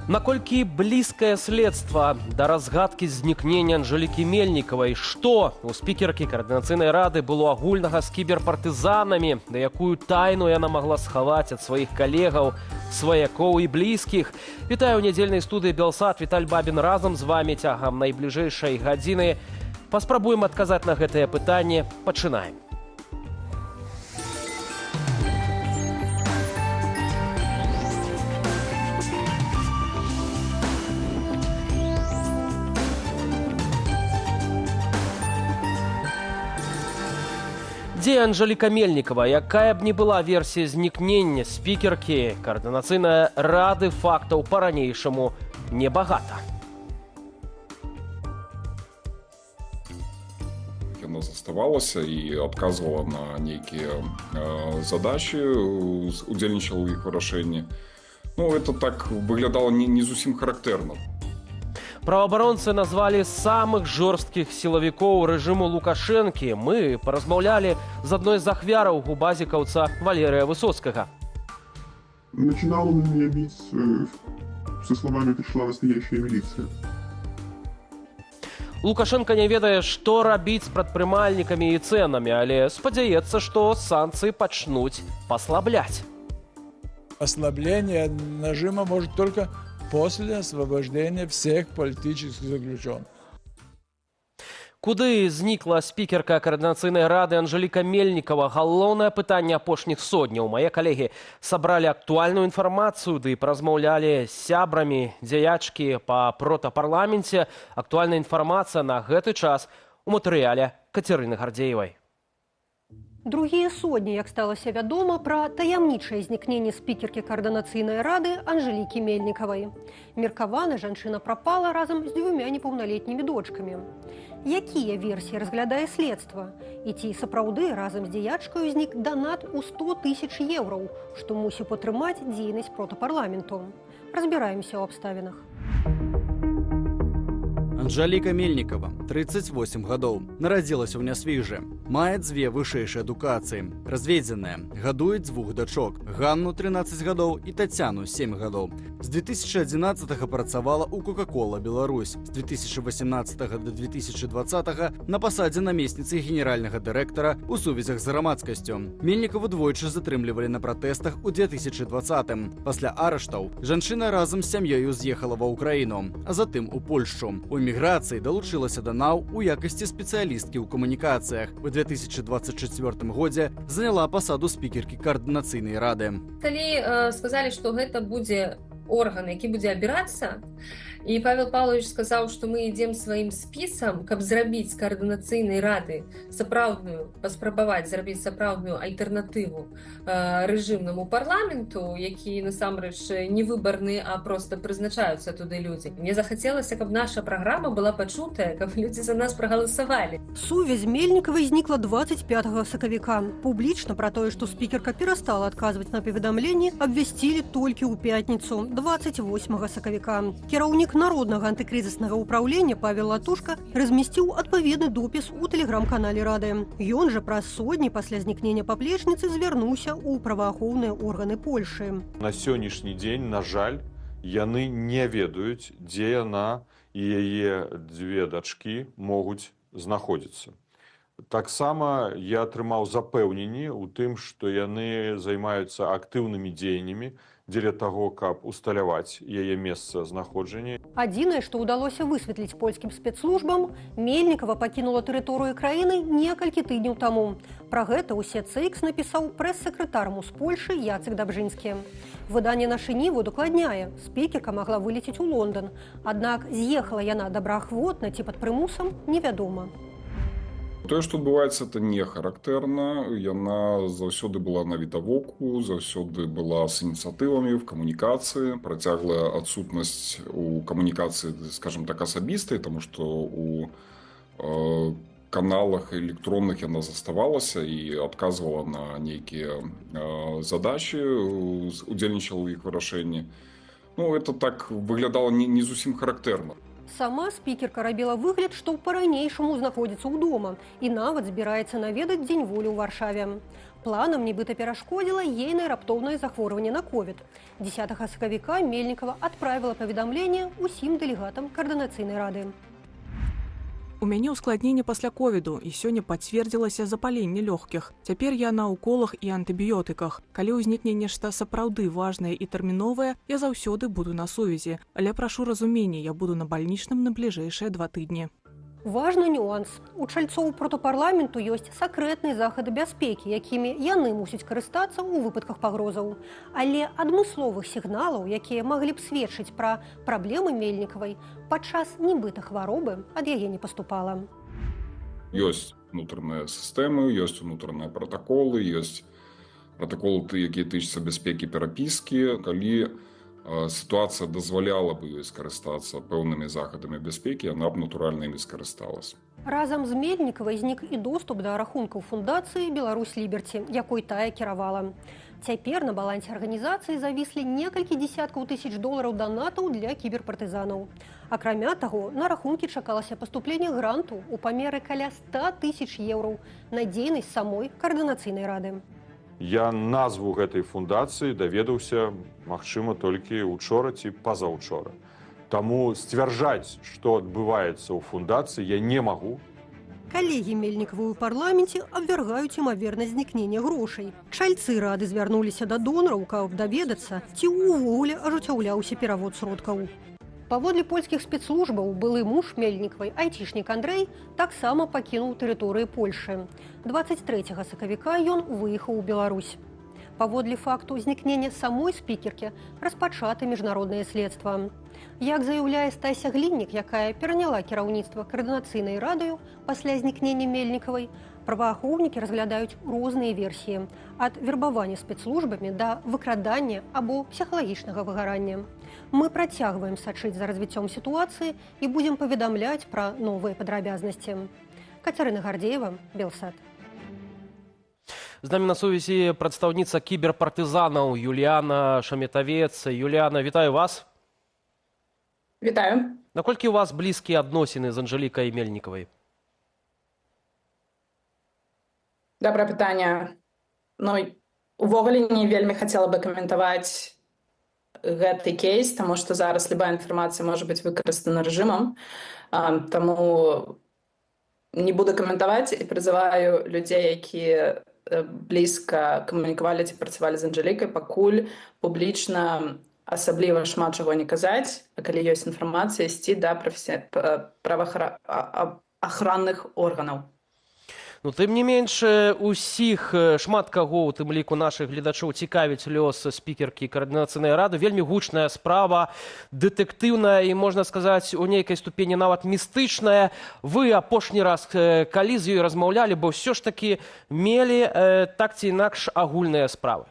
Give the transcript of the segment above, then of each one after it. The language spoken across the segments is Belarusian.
Наколькі блізкае следства да разгадкі знікнення Анжелікі Мельнікавай, што у спікеркі Каардынацыйнай рады было агульнага з кіберпартызанамі, да якую тайну яна магла схаваць ад сваіх калегаў, сваякоў і блізкіх? Вітаю ў нядзельнай студыі Белсат, Віталь Бабін разам з вамі цягам найбліжэйшай гадзіны. Паспрабуем адказаць на гэтае пытанне. Пачынаем. Дзе Анжеліка Мельнікава? Якая б ні была версія знікнення спікеркі Каардынацыйнай рады, фактаў па-ранейшаму небагата. Яна заставалася і адказвала на нейкія задачы, удзельнічала ў іх вырашэнні. Ну, это так выглядала не зусім характэрна. Праваабаронцы назвалі самых жорсткіх сілавікоў рэжыму Лукашэнкі. Мы паразмаўлялі з адной з ахвяраў губазікаўца Валерыя Высоцкага. Начинал он меня бить со словами: «Пришла настоящая милиция». Лукашэнка не ведае, што рабіць з прадпрымальнікамі і цэнамі, але спадзяецца, што санкцыі пачнуць паслабляць. Ослабление нажима может только после освобождения всех политических заключенных. Куды знікла спікерка Каардынацыйнай рады Анжеліка Мельнікава? Галоўнае пытанне апошніх содняў. Мае калегі сабралі актуальную інфармацыю ды паразмаўлялі з сябрамі дзяячкі па протапарламенце. Актуальная інфармацыя на гэты час у матэрыяле Кацярыны Гардзеевай. Другія сотні, як сталася вядома пра таямнічае знікненне спікеркі Каардынацыйнай рады Анжелікі Мельнікавай. Меркавана, жанчына прапала разам з дзвюмя непаўналетнімі дочкамі. Якія версіі разглядае следства? І ці сапраўды разам з дзеячкаю знік данат у 100 тысяч еўраў, што мусіў падтрымаць дзейнасць протапарламенту? Разбіраемся ў абставінах. Анжаліка Мельнікава, 38 гадоў, нарадзілася ў Нясвіжы. Мае дзве вышэйшыя адукацыі. Разведзеная, гадуе дзвюх дачок: Ганну 13 гадоў і Тацяну 7 гадоў. З 2011 працавала ў Кока-Кола Беларусь. З 2018 до 2020 на пасадзе намесніцы генеральнага дырэктара ў сувязях з грамадскасцю. Мельнікаву двойчы затрымлівалі на пратэстах у 2020. Пасля арыштаў жанчына разам з сям'ёю з'ехала ва Ўкраіну, а затым у Польшчу. У эміграцыі далучылася да НАУ у якасці спецыялісткі ў камунікацыях. У 2024 годзе заняла пасаду спікеркі Каардынацыйнай рады. Калі сказалі, што гэта будзе орган, які будзе абірацца, і Павел Павлович сказаў, што мы ідзем сваім спісам, каб зрабіць з Каардынацыйнай рады сапраўдную, паспрабаваць зрабіць сапраўдную альтэрнатыву рэжымнаму парламенту, які насамрэч не выбарны, а просто прызначаюцца туды людзі. Мне захацелася, каб наша праграма была пачутая, каб людзі за нас прагаласавалі. Сувязь Мельнікавай знікла 25 сакавіка. Публічна пра тое, што спікерка перастала адказваць на паведамленні, абвясцілі толькі ў пятніцу, 28 сакавіка. Кіраўнік Народнага антыкрызіснага ўпраўлення Павел Латушка размясціў адпаведны допіс у тэлеграм-канале рады. Ён жа праз сотні пасля знікнення паплечніцы звярнуўся ў праваахоўныя органы Польшы. На сённяшні дзень, на жаль, яны не ведаюць, дзе яна і яе дзве дачкі могуць знаходзіцца. Таксама я атрымаў запэўненні ў тым, што яны займаюцца актыўнымі дзеяннямі дзеля таго, каб усталяваць яе месца знаходжання. Адзінае, што ўдалося высветліць польскім спецслужбам, Мельнікава пакінула тэрыторыю краіны некалькі тыдняў таму. Пра гэта ў сетцы X напісаў прэс-сакратар МУС Польшы Яцек Дабжынскі. Выданне «Нашы Нівы» удакладняе, спікерка магла вылецець у Лондон. Аднак з'ехала яна добраахвотна ці пад прымусам, невядома. Тое, што адбываецца, это не характэрна. Яна заўсёды была на відавоку, заўсёды была з ініцыятывамі в камунікацыі. Працяглая адсутнасць у камунікацыі, скажем так, асабістай, таму што у каналах электронных яна заставалася і адказвала на нейкія задачы, удзельнічала ў іх вырашэнні. Ну, это так выглядала не зусім характэрна. Сама спікерка рабіла выгляд, што па-ранейшаму знаходзіцца ў дома і нават збіраецца наведаць Дзень Волі ў Варшаве. Планам нібыта перашкодзіла ейнае раптоўнае захворванне на ковід. 10 сакавіка Мельнікава адправіла паведамленне ўсім дэлегатам Каардынацыйнай рады. У мяне ўскладненне пасля ковіду, і сёння пацвердзілася запаленне лёгкіх. Цяпер я на уколах і антыбіётыках. Калі ўзнікне нешта сапраўды важнае і тэрміновае, я заўсёды буду на сувязі. Але прашу разумення, я буду на бальнічным на бліжэйшыя 2 тыдні. Важны нюанс. У чальцоў протапарламенту ёсць сакрэтныя захады бяспекі, якімі яны мусяць карыстацца ў выпадках пагрозаў. Але адмысловых сігналаў, якія маглі б сведчыць пра праблемы Мельнікавай, падчас нібыта хваробы ад яе не паступала. Ёсць унутраныя сістэмы, ёсць унутраныя пратаколы, ёсць пратаколы, якія тычацца бяспекі перапіскі. Калі сітуацыя дазваляла бы ёй скарыстацца пэўнымі захадамі бяспекі, яна б, натуральна, імі скарысталася. Разам з Мельнікавай знік і доступ да рахункаў фундацыі «Беларусь Ліберці», якой тая кіравала. Цяпер на балансе арганізацыі завіслі некалькі дзесяткаў тысяч долараў данатаў для кіберпартызанаў. Акрамя таго, на рахункі чакалася паступленне гранту ў памеры каля 100 тысяч еўраў на дзейнасць самой Каардынацыйнай рады. Я назву гэтай фундацыі даведаўся, магчыма, толькі учора ці пазаўчора. Таму сцвярджаць, што адбываецца ў фундацыі, я не магу. Калегі Мельнікавай у парламенце абвяргаюць імавернасць знікнення грошай. Чальцы рады звярнуліся да донараў, каб даведацца, ці ўвогуле ажыццяўляўся перавод сродкаў. Паводле польскіх спецслужбаў, былы муж Мельнікавай, айцішнік Андрэй, таксама пакінуў тэрыторыю Польшы. 23 сакавіка ён выехаў у Беларусь. Паводле факту знікнення самой спікеркі распачата міжнароднае следства. Як заяўляе Стася Гліннік, якая пераняла кіраўніцтва Каардынацыйнай радаю пасля знікнення Мельнікавай, праваахоўнікі разглядаюць розныя версіі: ад вербавання спецслужбамі да выкрадання або псіхалагічнага выгарання. Мы працягваем сачыць за развіццём сітуацыі і будзем паведамляць пра новыя падрабязнасці. Кацярына Гардзеева, Белсат. З намі на сувязі прадстаўніца кіберпартызанаў Юліяна Шаметавец. Юліяна, вітаю вас. Вітаю. Наколькі у вас блізкія адносіны з Анжалікай Мельнікавай? Добрае пытанне. Ну, увогуле не вельмі хацела бы каментаваць гэты кейс, таму што зараз любая інфармацыя можа быць выкарыстана рэжымам. Таму не буду каментаваць і прызываю людзей, якія блізка камунікавалі ці працавалі з Анжалікай, пакуль публічна асабліва шмат чаго не казаць, а калі ёсць інфармацыя, ісці да праваахоўных органаў. Ну, тым не менш, усіх, шмат каго, у тым ліку нашых гледачоў, цікавіць лёс спікеркі Каардынацыйнай рады. Вельмі гучная справа, дэтэктыўная і, можна сказаць, у нейкай ступені нават містычная. Вы апошні раз калі з ёй размаўлялі, бо ўсё ж такі мелі так ці інакш агульныя справы?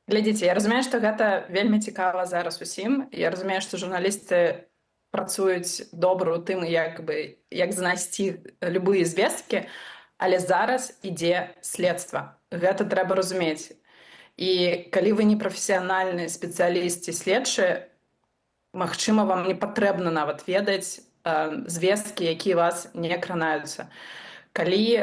Глядзіце, я разумею, што гэта вельмі цікава зараз усім. Я разумею, што журналісты працуюць добра ў тым, як бы як знайсці любыя звесткі, але зараз ідзе следства. Гэта трэба разумець. І калі вы не прафесіянальны спецыяліст ці следчы, магчыма, вам не патрэбна нават ведаць звесткі, якія вас не кранаюцца. Калі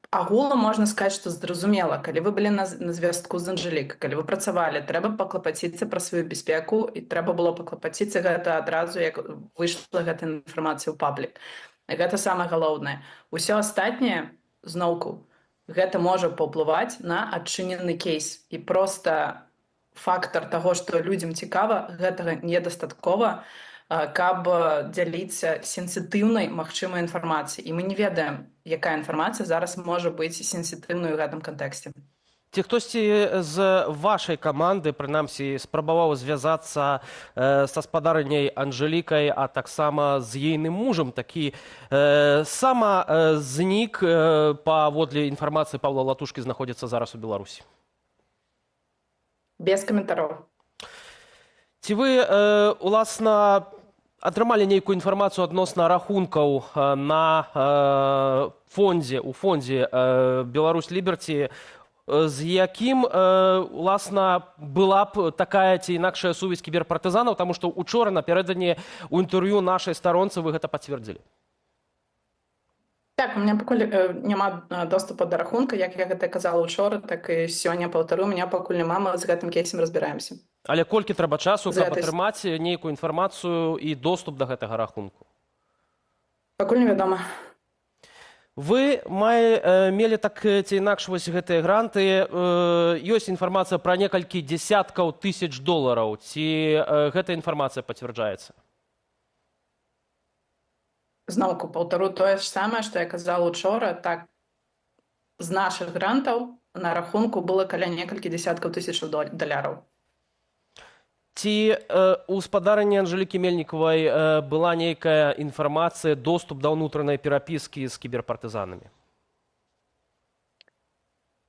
агулам можна сказаць, што зразумела, калі вы былі на звязку з Анжалікай, калі вы працавалі, трэба паклапаціцца пра сваю бяспеку, і трэба было паклапаціцца гэта адразу, як выйшла гэта інфармацыя ў паблік. Гэта самае галоўнае. Усё астатняе, зноўку, гэта можа паўплываць на адчынены кейс. І проста фактар таго, што людзям цікава, гэтага недастаткова, каб дзяліцца сенсітыўнай магчымай інфармацыяй. І мы не ведаем, якая інфармацыя зараз можа быць сенсітыўнай у гэтым кантэксце. Ці хтосьці з вашай каманды, прынамсі, спрабаваў звязацца са спадарыняй Анжалікай, а таксама з ейным мужам, такі сама знік, паводле інфармацыі Павла Латушкі, знаходзіцца зараз у Беларусі? Без каментароў. Ці вы, уласна, атрымалі нейкую інфармацыю адносна рахункаў на фондзе, у фондзе «Беларусь Ліберці», з якім, уласна, была б такая ці інакшая сувязь кіберпартызанаў, таму што учора напярэдадні у інтэрв'ю нашай старонцы вы гэта пацвердзілі. Так, у меня пакуль няма доступа да рахунка, як я гэта казала учора, так і сёння паўтару, у меня пакуль няма, мы з гэтым кейсам разбіраемся. Але колькі трэба часу, З каб гэтай атрымаць нейкую інфармацыю і доступ да гэтага рахунку? Пакуль невядома. Вы мелі так ці інакш вось гэтыя гранты. Ёсць інфармацыя пра некалькі дзесяткаў тысяч долараў. Ці гэта інфармацыя пацвярджаецца? Зноўку паўтару тое ж самае, што я казала учора, так, з нашых грантаў на рахунку было каля некалькі дзесяткаў тысячаў даляраў. Ці у спадарыні Анжелікі Мельнікавай была нейкая інфармацыя, доступ да ўнутранай перапіскі з кіберпартызанамі?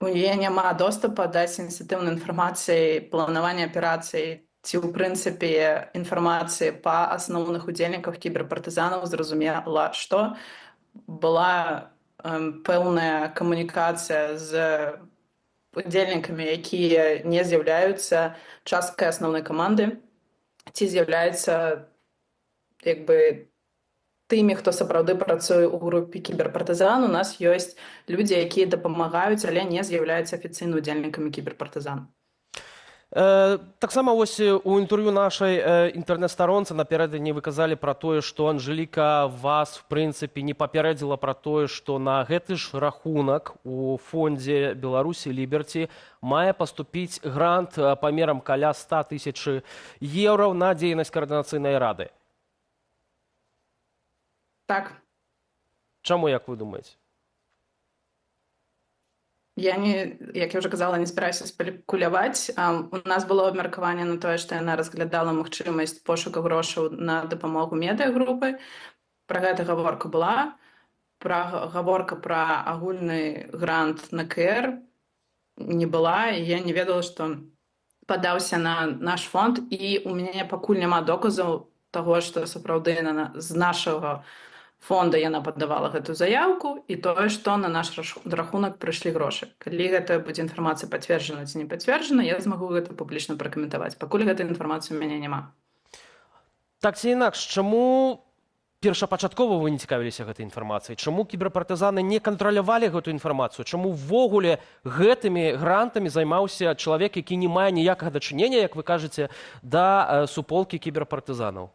У яе няма доступа да сенсітыўнай інфармацыі, планавання аперацый ці, ў прынцыпе, інфармацыі па асноўных удзельніках кіберпартызанаў. Зразумела, што была пэўная камунікацыя з удзельнікамі, якія не з'яўляюцца часткай асноўнай каманды ці з'яўляюцца як бы тымі, хто сапраўды працуе ў групе кіберпартызан. У нас ёсць людзі, якія дапамагаюць, але не з'яўляюцца афіцыйна удзельнікамі кіберпартызан. Таксама вось у інтэрв'ю нашай інтэрнэт-старонцы напярэдадні вы казалі пра тое, што Анжеліка вас, в прынцыпе, не папярэдзіла пра тое, што на гэты ж рахунак у фондзе Беларусі Ліберці мае паступіць грант памерам каля 100 тысяч еўраў на дзейнасць каардынацыйнай рады. Так. Чаму, як вы думаеце? Я не, як я ўжо казала, не збіраюся спекуляваць. У нас было абмеркаванне на тое, што яна разглядала магчымасць пошуку грошаў на дапамогу медыагрупы. Пра гэта гаворка была. Гаворка пра агульны грант на КР не была, і я не ведала, што падаўся на наш фонд, і у мяне пакуль няма доказаў таго, што сапраўды з нашага фонда яна падавала гэту заяўку і тое, што на наш рахунак прыйшлі грошы. Калі гэта будзе інфармацыя пацверджана ці не пацверджана, я змагу гэта публічна пракаментаваць. Пакуль гэтай інфармацыі ў мяне няма. Так ці інакш, чаму першапачаткова вы не цікавіліся гэтай інфармацыяй? Чаму кіберпартызаны не кантралявалі гэту інфармацыю? Чаму ўвогуле гэтымі грантамі займаўся чалавек, які не мае ніякага дачынення, як вы кажаце, да суполкі кіберпартызанаў?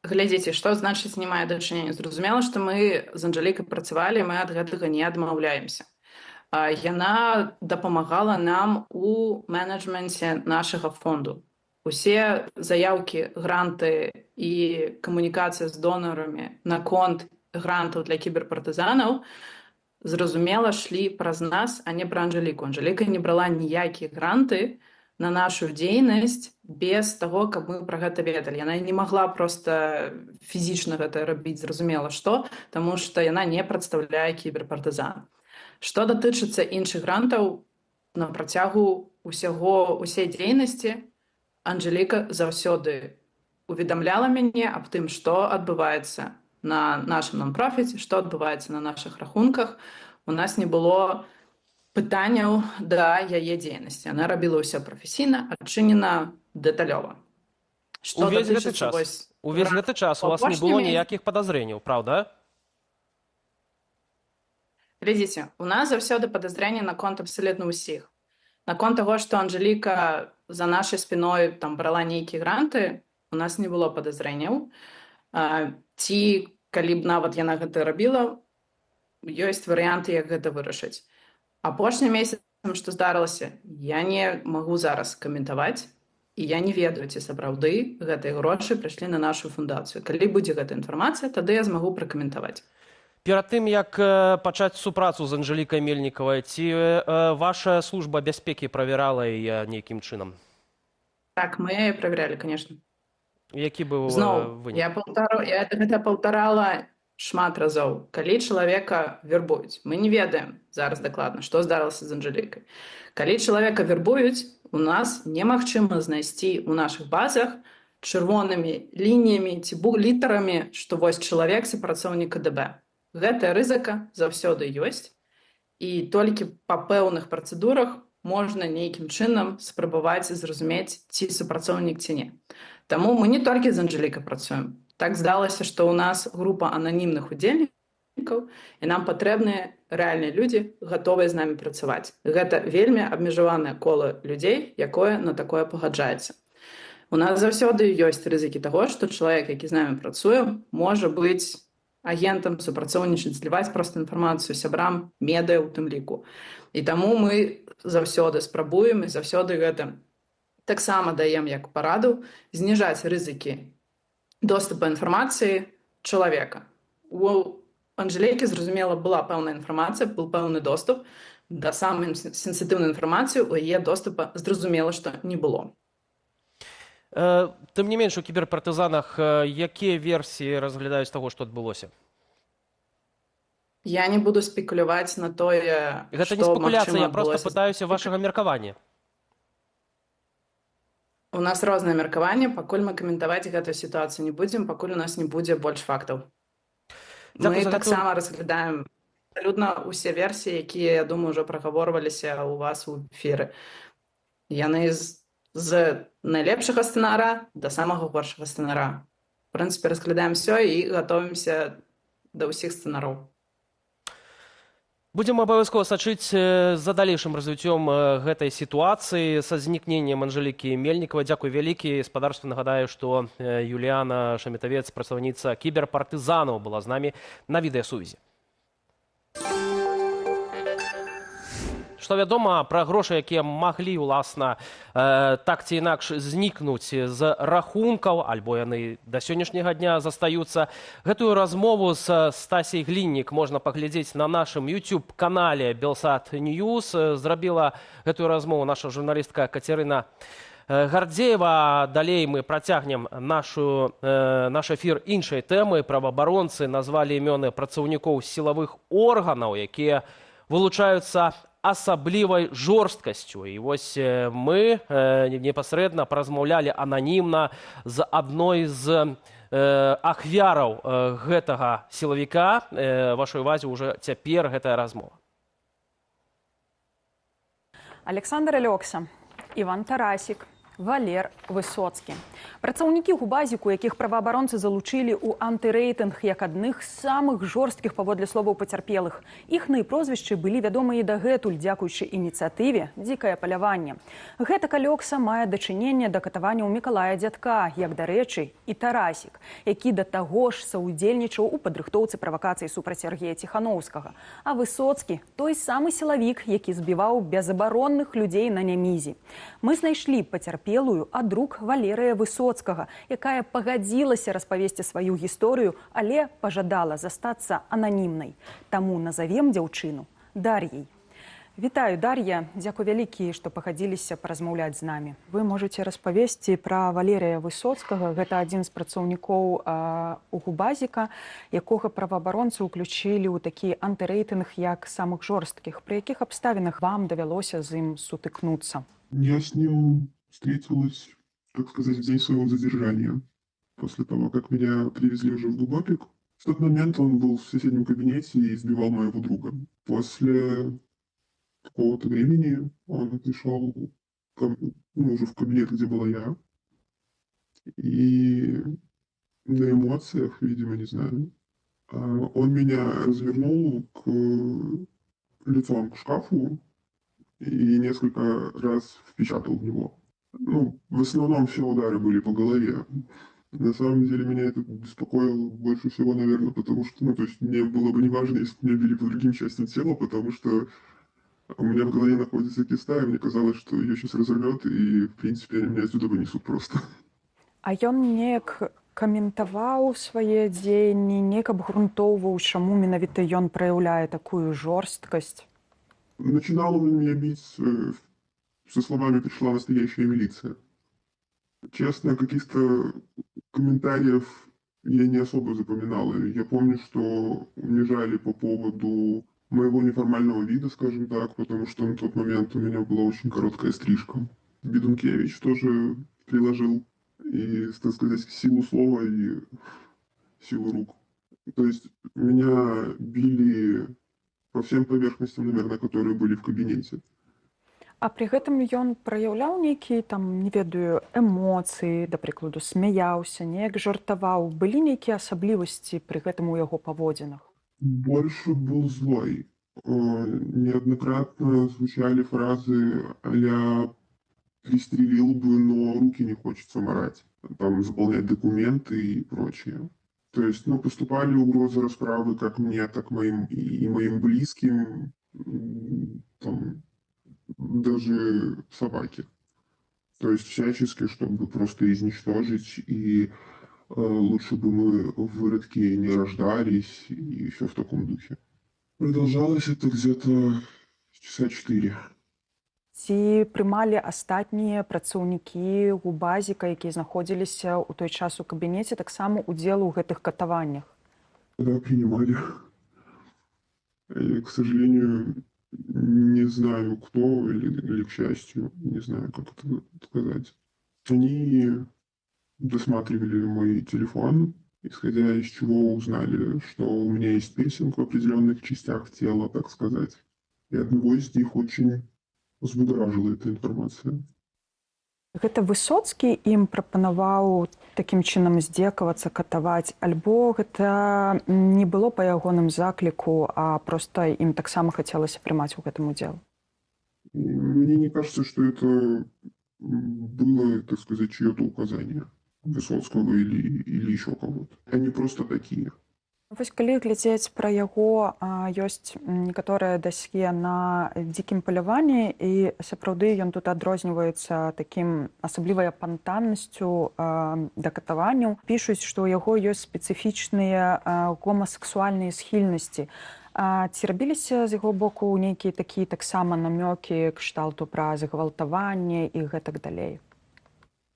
Глядзіце, што значыць не мае дачынення? Зразумела, што мы з Анжалікай працавалі, мы ад гэтага не адмаўляемся. Яна дапамагала нам у менеджменце нашага фонду. Усе заяўкі, гранты і камунікацыя з донарамі наконт грантаў для кіберпартызанаў, зразумела, шлі праз нас, а не пра Анжаліку. Анжаліка не брала ніякія гранты на нашу дзейнасць без таго, каб мы пра гэта ведалі. Яна не магла проста фізічна гэта рабіць, зразумела што, таму што яна не прадстаўляе кіберпартызан. Што датычыцца іншых грантаў, на працягу усей дзейнасці Анжаліка заўсёды уведамляла мяне аб тым, што адбываецца на нашым нон-профіце, што адбываецца на нашых рахунках. У нас не было пытанняў да яе дзейнасці. Яна рабіла ўсё прафесійна, адчынена, дэталёва. Што Увесь гэты датычыцца час, вось увесь гэты час у вас не было апошнімі ніякіх падазрэнняў, праўда? Глядзіце, у нас заўсёды падазрэнні наконт абсалютна ўсіх. Наконт таго, што Анжаліка за нашай спіной там брала нейкія гранты, у нас не было падазрэнняў. Ці калі б нават яна гэта рабіла, ёсць варыянты, як гэта вырашыць. Апошнім месяцам, што здарылася, я не магу зараз каментаваць, і я не ведаю, ці сапраўды гэтыя грошы прыйшлі на нашу фундацыю. Калі будзе гэта інфармацыя, тады я змагу пракаментаваць. Перад тым, як пачаць супрацу з Анжалікай Мельнікавай, ці ваша служба бяспекі правярала яе нейкім чынам? Так, мы яе правяралі, конечно. Які быў Зноў, вынік? я гэта паўтарала шмат разоў. Калі чалавека вербуюць, мы не ведаем зараз дакладна, што здарылася з Анжалікай. Калі чалавека вербуюць, у нас немагчыма знайсці ў нашых базах чырвонымі лініямі ці літарамі, што вось чалавек супрацоўнік КДБ. Гэтая рызыка заўсёды ёсць. І толькі па пэўных працэдурах можна нейкім чынам спрабаваць зразумець, ці супрацоўнік, ці не. Таму мы не толькі з Анжелікай працуем. Так здалася, што ў нас група ананімных удзельнікаў, і нам патрэбныя рэальныя людзі, гатовыя з намі працаваць. Гэта вельмі абмежаванае кола людзей, якое на такое пагаджаецца. У нас заўсёды ёсць рызыкі таго, што чалавек, які з намі працуе, можа быць агентам, супрацоўнічаць, зліваць проста інфармацыю сябрам, медыа ў тым ліку. І таму мы заўсёды спрабуем і заўсёды гэта таксама даем як параду зніжаць рызыкі доступа інфармацыі чалавека. У Анжелікі, зразумела, была пэўная інфармацыя, быў пэўны доступ да самай сенсітыўнай інфармацыі, у яе доступа, зразумела, што не было. Тым не менш, у кіберпартызанах якія версіі разглядаюць таго, што адбылося? Я не буду спекуляваць на тое, Гэта не што, спекуляцыя, магчыма, я проста адбылося. пытаюся вашага меркавання. У нас рознае меркаванне, пакуль мы каментаваць гэтую сітуацыю не будзем, пакуль у нас не будзе больш фактаў. Дзякуй Мы за гэтую таксама разглядаем абсалютна ўсе версіі, якія, я думаю, ўжо прагаворваліся ў вас у эфіры. Яны з найлепшага сцэнара да самага горшага сцэнара. В прынцыпе, разглядаем всё і гатовімся да ўсіх сцэнароў. Будзем абавязкова сачыць за далейшым развіццём гэтай сітуацыі са знікненнем Анжелікі Мельнікавай. Дзякуй вялікі. Спадарства, нагадаю, што Юліяна Шаметавец, прадстаўніца кіберпартызанаў, была з намі на відэасувязі. Што вядома пра грошы, якія маглі, уласна, так ці інакш знікнуць з рахункаў, альбо яны да сённяшняга дня застаюцца. Гэтую размову з Стасяй Гліннік можна паглядзець на нашым YouTube-канале Белсат Ньюс. Зрабіла гэтую размову наша журналістка Кацярына Гардзеева. Далей мы працягнем наш эфір іншай тэмы. Праваабаронцы назвалі імёны працаўнікоў сілавых органаў, якія вылучаюцца асаблівай жорсткасцю. І вось мы непасрэдна паразмаўлялі ананімна з адной з ахвяраў гэтага сілавіка. Вашай увазе ўжо цяпер гэтая размова. Александр Алёкса, Іван Тарасік, Валер Высоцкі. Працаўнікі губазіку, якіх праваабаронцы залучылі ў антырэйтынг як адных з самых жорсткіх паводле словаў пацярпелых. Іхныя прозвішчы былі вядомыя і дагэтуль, дзякуючы ініцыятыве «Дзікае паляванне». Гэтак Алёкса мае дачыненне да катаванняў Мікалая Дзядка, як, дарэчы, і Тарасік, які да таго ж саўдзельнічаў у падрыхтоўцы правакацыі супраць Сергея Ціханаўскага. А Высоцкі – той самы сілавік, які збіваў безабаронных людзей на Нямізе. Мы знайшлі пацярпелую ад рук Валерыя Высоцкага, якая пагадзілася распавесці сваю гісторыю, але пажадала застацца ананімнай. Таму назавем дзяўчыну Дар'яй. Вітаю, Дар'я. Дзякуй вялікі, што пагадзіліся паразмаўляць з намі. Вы можаце распавесці пра Валерыя Высоцкага. Гэта адзін з працаўнікоў губазіка, якога праваабаронцы ўключылі ў такі антырэйтынг як самых жорсткіх. Пры якіх абставінах вам давялося з ім сутыкнуцца? Я с ним встретилась, так сказать, в день своего задержания. После того, как меня привезли уже в ГУБАПИК. В тот момент он был в соседнем кабинете и избивал моего друга. После какого-то времени он пришел уже в кабинет, где была я. И на эмоциях, видимо, не знаю, он меня развернул лицом к шкафу и несколько раз впечатал в него. Ну, в основном все удары были по голове. На самом деле меня это беспокоило больше всего, наверное, потому что, ну, то есть мне было бы неважно, если бы меня били по другим частям тела, потому что у меня в голове находится киста, и мне казалось, что ее сейчас разорвет, и, в принципе, они меня отсюда вынесут просто. А ён неяк каментаваў свае дзеянні, неяк абгрунтоўваў, чаму менавіта ён праяўляе такую жорсткасць? Начинал он меня бить со словами «пришла настоящая милиция». Честно, каких-то комментариев я не особо запоминала. Я помню, что унижали по поводу моего неформального вида, скажем так, потому что на тот момент у меня была очень короткая стрижка. Бедункевич тоже приложил и, так сказать, силу слова и силу рук. То есть меня били По всем поверхностям, наверное, которые были в кабинете. А пры гэтым ён праяўляў нейкія там, не ведаю, эмоцыі, да прыкладу, смяяўся, неяк жартаваў, былі нейкія асаблівасці пры гэтым у яго паводзінах? Больше был злой. Неоднократно звучали фразы а-ля «пристрелил бы, но руки не хочется марать», там заполнять документы и прочее. То есть, ну, поступали угрозы расправы как мне, так моим и моим близким, там, даже собаке. То есть всячески, чтобы просто изничтожить, и лучше бы мы выродки не рождались, и все в таком духе. Продолжалось это где-то часа 4. Ці прымалі астатнія працаўнікі ГУБАЗіКа, якія знаходзіліся ў той час у кабінеце, таксама удзел у гэтых катаваннях? Да, принимали. И, к сожалению, не знаю кто, или к счастью, не знаю, как это сказать. Они досматривали мой телефон, исходя из чего узнали, что у меня есть пирсинг в определенных частях тела, так сказать. И одного из них очень взбудоражила эта информация. Гэта Высоцкі ім прапанаваў такім чынам здзекавацца, катаваць, альбо гэта не было па ягоным закліку, а проста ім таксама хацелася прымаць у гэтым удзел? Мне не кажется, что это было, так сказать, чье-то указание Высоцкого или еще кого-то. Они просто такие. Вось калі глядзець пра яго, ёсць некаторыя дасье на дзікім паляванні, і сапраўды ён тут адрозніваецца такім асаблівай апантаннасцю да катаванняў. Пішуць, што ў яго ёсць спецыфічныя гомасексуальныя схільнасці. Ці рабіліся з яго боку нейкія такія таксама намёкі кшталту пра згвалтаванне і гэтак далей?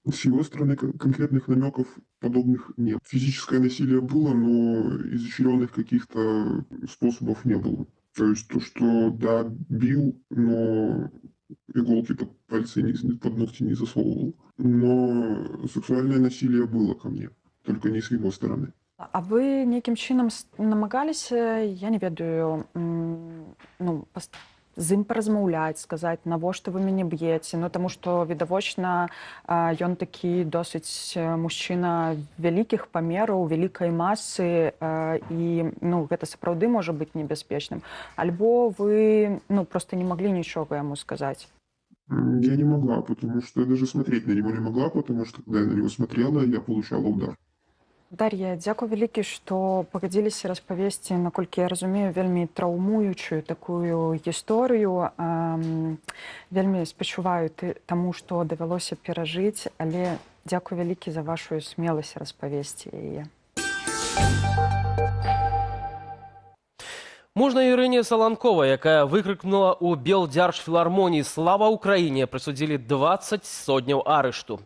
С его стороны конкретных намеков подобных нет. Физическое насилие было, но изощренных каких-то способов не было. То есть то, что, да, бил, но иголки под пальцы, не, под ногти не засовывал. Но сексуальное насилие было ко мне, только не с его стороны. А вы нейкім чынам намагаліся, я не ведаю, ну, з ім паразмаўляць, сказаць, навошта вы мяне б'еце? Ну, таму што відавочна, ён такі досыць мужчына вялікіх памераў, вялікай масы, і, ну, гэта сапраўды можа быць небяспечным. Альбо вы, ну, просто не маглі нічога яму сказаць? Я не могла, потому что я даже смотреть на него не могла, потому что когда я на него смотрела, я получала удар. Дар'я, дзякуй вялікі, што пагадзіліся распавесці, наколькі я разумею, вельмі траўмуючую такую гісторыю. Вельмі спачуваю таму, што давялося перажыць, але дзякуй вялікі за вашу смеласць распавесці яе. Мужнай Ірыне Саланковай, якая выкрыкнула ў Белдзяржфілармоніі «Слава Украіне», прысудзілі 20 содняў арышту.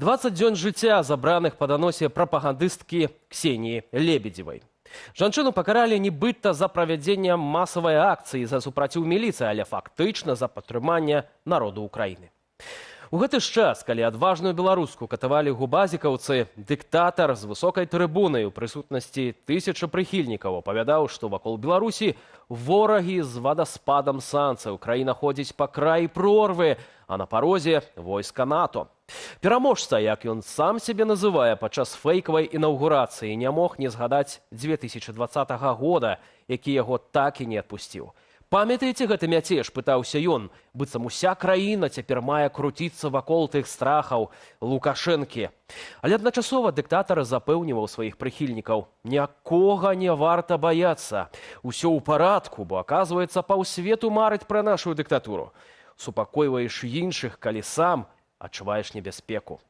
20 дзён жыцця, забраных па даносе прапагандысткі Ксеніі Лебедзевай. Жанчыну пакаралі нібыта за правядзенне масавай акцыі за супраціў міліцыі, але фактычна за падтрыманне народу Украіны. У гэты ж час, калі адважную беларуску катавалі губазікаўцы, дыктатар з высокай трыбунай у прысутнасці тысячы прыхільнікаў апавядаў, што вакол Беларусі ворагі з вадаспадам санкцый, краіна ходзіць па краі прорвы, а на парозе войска НАТО. Пераможца, як ён сам сябе называе, падчас фэйкавай інаўгурацыі не мог не згадаць 2020 года, які яго так і не адпусціў. Памятаеце гэты мяцеж, пытаўся ён, быццам уся краіна цяпер мае круціцца вакол тых страхаў Лукашэнкі. Але адначасова дыктатар запэўніваў сваіх прыхільнікаў: нікога не варта баяцца. Усё ў парадку, бо, аказваецца, паўсвету марыць пра нашу дыктатуру. Супакойваеш іншых, калі сам адчуваеш небяспеку.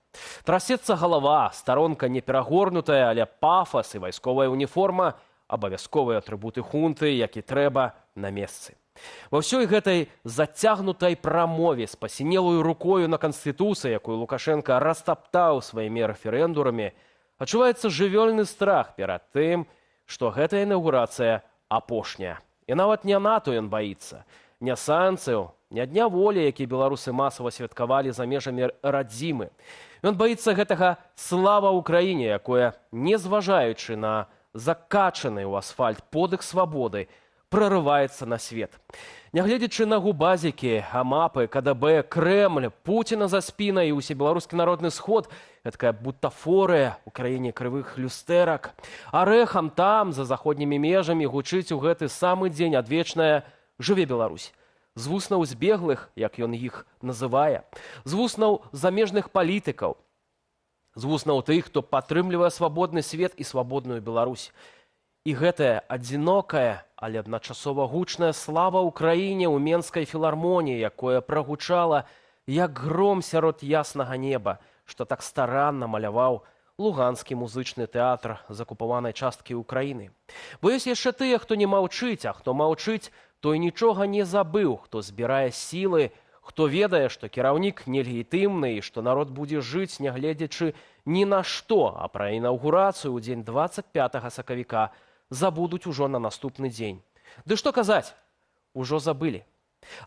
Трасецца галава, старонка не перагорнутая, але пафас і вайсковая уніформа абавязковыя атрыбуты хунты, як і трэба, на месцы. Ва ўсёй гэтай зацягнутай прамове з пасінелую рукою на канстытуцыі, якую Лукашэнка растаптаў сваімі рэферэндумамі, адчуваецца жывёльны страх перад тым, што гэтая інаўгурацыя апошняя. І нават не НАТО ён баіцца, не санкцыяў, не дня волі, які беларусы масава святкавалі за межамі радзімы. Ён баіцца гэтага «Слава Украіне», якое, не зважаючы на закачаны ў асфальт подых свабоды, прарываецца на свет. Нягледзячы на губазікі, амапы, КДБ, Крэмль, Пуціна за спінай і усебеларускі народны сход, эткая бутафорыя ў краіне крывых люстэрак. Арэхам там, за заходнімі межамі, гучыць у гэты самы дзень адвечная «Жыве Беларусь». З вуснаў збеглых, як ён іх называе, з вуснаў замежных палітыкаў, з вуснаў тых, хто падтрымлівае свабодны свет і свабодную Беларусь. І гэтая адзінокая, але адначасова гучная слава Украіне ў Менскай філармоніі, якое прагучала, як гром сярод яснага неба, што так старанна маляваў Луганскі музычны тэатр з акупаванай часткі Украіны. Бо ёсць яшчэ тыя, хто не маўчыць, а хто маўчыць, той нічога не забыў, хто збірае сілы, хто ведае, што кіраўнік нелегітымны і што народ будзе жыць, нягледзячы ні на што, а пра інаўгурацыю ў дзень 25 сакавіка забудуць ужо на наступны дзень. Ды што казаць, ужо забылі.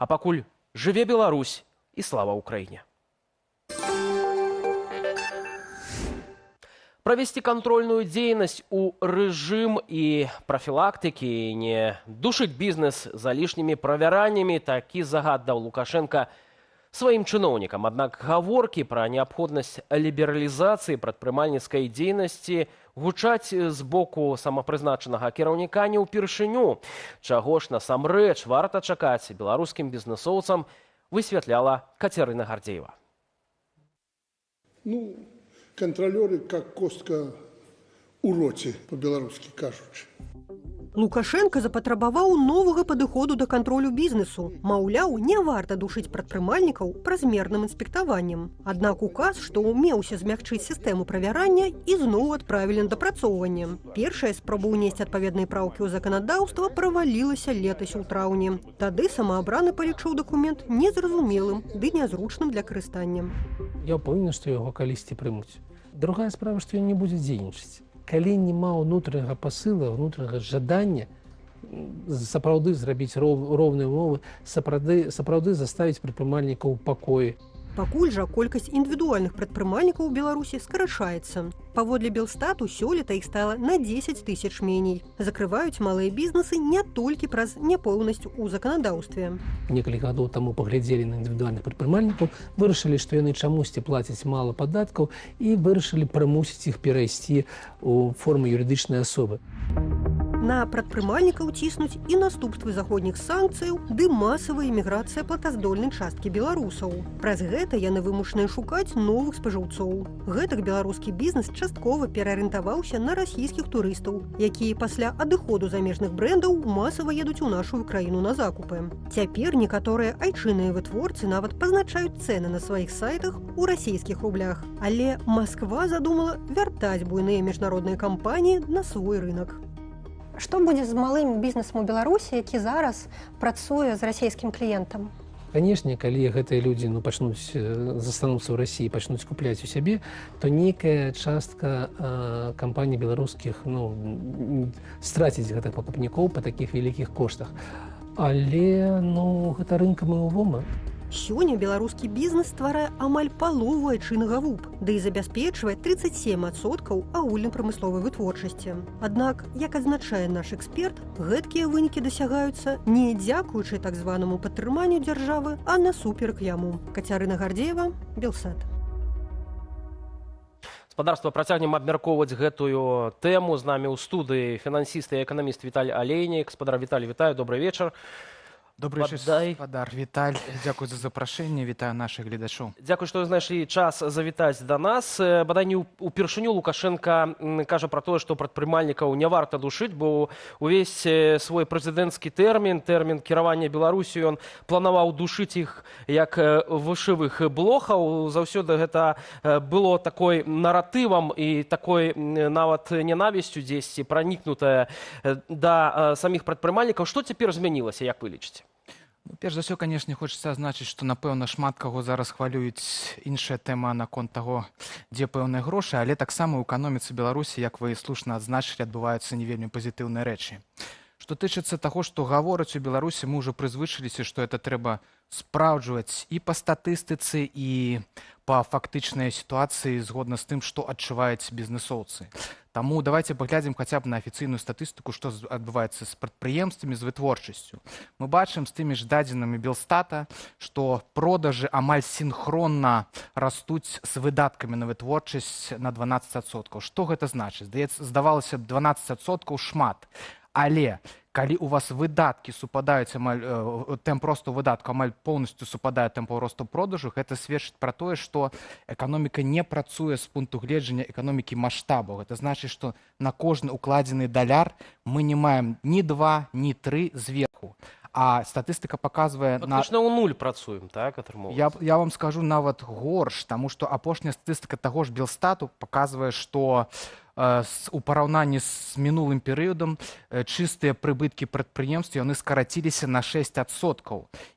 А пакуль жыве Беларусь і слава Украіне. Правесці кантрольную дзейнасць у рэжым і прафілактыкі і не душыць бізнес залішнімі правяраннямі, такі загад даў Лукашэнка сваім чыноўнікам. Аднак гаворкі пра неабходнасць лібералізацыі прадпрымальніцкай дзейнасці гучаць з боку самапрызначанага кіраўніка не ўпершыню. Чаго ж насамрэч варта чакаць беларускім бізнесоўцам, высвятляла Кацярына Гардзеева. Ну, кантралёры, как костка у роце, па-беларускі кажучы. Лукашэнка запатрабаваў новага падыходу да кантролю бізнесу. Маўляў, не варта душыць прадпрымальнікаў празмерным інспектаваннем. Аднак указ, што ўмеўся змягчыць сістэму правярання, ізноў адправілі на дапрацоўванне. Першая спроба ўнесці адпаведныя праўкі ў заканадаўства правалілася летась у траўні. Тады самаабраны палічыў дакумент незразумелым ды нязручным для карыстання. Я ўпэўнены, што яго калісьці прымуць. Другая справа, што ён не будзе дзейнічаць. Калі няма ўнутранага пасыла, ўнутранага жадання сапраўды зрабіць роўныя умовы, сапраўды заставіць прадпрымальнікаў у пакоі. Пакуль жа колькасць індывідуальных прадпрымальнікаў у Беларусі скарачаецца. Паводле Белстату сёлета іх стала на 10 тысяч меней. Закрываюць малыя бізнесы не толькі праз няпэўнасць у заканадаўстве. Некалькі гадоў таму паглядзелі на індывідуальных прадпрымальнікаў, вырашылі, што яны чамусьці плацяць мала падаткаў і вырашылі прымусіць іх перайсці ў форму юрыдычнай асобы. На прадпрымальнікаў ціснуць і наступствы заходніх санкцыяў ды масавая эміграцыя платаздольнай часткі беларусаў. Праз гэта яны вымушаныя шукаць новых спажыўцоў. Гэтак беларускі бізнес часткова пераарыентаваўся на расійскіх турыстаў, якія пасля адыходу замежных брэндаў масава едуць у нашу краіну на закупы. Цяпер некаторыя айчынныя вытворцы нават пазначаюць цэны на сваіх сайтах у расійскіх рублях. Але Масква задумала вяртаць буйныя міжнародныя кампаніі на свой рынок. Што будзе з малым бізнесам у Беларусі, які зараз працуе з расійскім кліентам? Канешне, калі гэтыя людзі пачнуць застануцца ў Расіі, пачнуць купляць у сябе, то нейкая частка кампаній беларускіх страціць гэтых пакупнікоў па такіх вялікіх коштах. Але гэта рынкам і ўвома. Сёння беларускі бізнес стварае амаль палову айчыннага ВУП, ды і забяспечвае 37% агульнапрамысловай вытворчасці. Аднак, як адзначае наш эксперт, гэткія вынікі дасягаюцца не дзякуючы так званаму падтрыманню дзяржавы, а насуперак яму. Кацярына Гардзеева, Белсат. Спадарства, працягнем абмяркоўваць гэтую тэму. З намі ў студыі фінансіст і эканаміст Віталь Алейнік. Спадар Віталь, вітаю, добры вечар. Добры вечар, спадар Віталь. Дзякуй за запрашэнне, вітаю нашых гледачоў. Дзякуй, што знайшлі час завітаць да нас. Бадай не ўпершыню Лукашэнка кажа пра тое, што прадпрымальнікаў не варта душыць, бо увесь свой прэзідэнцкі тэрмін, тэрмін кіравання Беларусію, ён планаваў душыць іх як вышывых блохаў. Заўсёды гэта было такой наратывам і такой нават ненавісцю дзесьці пранікнутая да саміх прадпрымальнікаў. Што цяпер змянілася, як вы лічыце? Ну, перш за ўсё, канешне, хочацца адзначыць, што, напэўна, шмат каго зараз хвалююць іншая тэма наконт таго, дзе пэўныя грошы, але таксама ў эканоміцы Беларусі, як вы слушна адзначылі, адбываюцца не вельмі пазітыўныя рэчы. Што тычыцца таго, што гавораць у Беларусі, мы ўжо прызвычыліся, што это трэба спраўджваць і па статыстыцы, і па фактычнай сітуацыі згодна з тым, што адчуваюць бізнесоўцы. Таму давайте паглядзім хаця б на афіцыйную статыстыку, што адбываецца з прадпрыемствамі, з вытворчасцю. Мы бачым з тымі ж дадзенымі Белстата, што продажы амаль сінхронна растуць з выдаткамі на вытворчасць на 12%. Што гэта значыць? Здавалася б, 12% шмат. Але калі у вас выдаткі супадаюць амаль, тэмп росту выдатку амаль поўнасцю супадае тэмпу росту продажу, гэта сведчыць пра тое, што эканоміка не працуе з пункту гледжання эканомікі маштабу. Гэта значыць, што на кожны укладзены даляр мы не маем ні 2, ні 3 зверху. А статыстыка паказвае на... Фактычна ў нуль працуем, так, атрымоўваецца? Я вам скажу нават горш, таму што апошняя статыстыка таго ж Белстату паказвае, што у параўнанні з мінулым перыядам чыстыя прыбыткі прадпрыемств яны скараціліся на 6%.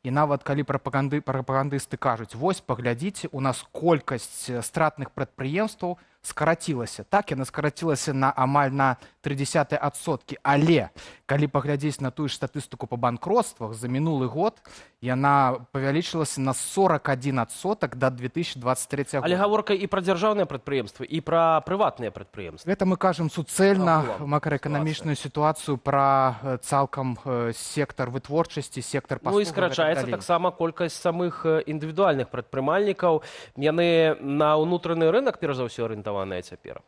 І нават калі прапагандысты кажуць, вось паглядзіце, у нас колькасць стратных прадпрыемстваў скарацілася. Так, яна скарацілася на амаль на 0,3%. Але калі паглядзець на тую ж статыстыку па банкротствах, за мінулы год яна павялічылася на 41% да 2023 года. Але гаворка і пра дзяржаўныя прадпрыемствы, і пра прыватныя прадпрыемствы. Гэта мы кажам суцэльна макраэканамічную сітуацыю пра цалкам сектар вытворчасці, сектар паслуг. Ну і скарачаецца таксама колькасць самых індывідуальных прадпрымальнікаў. Яны на ўнутраны рынок перш за ўсё арыентаваныя цяпер.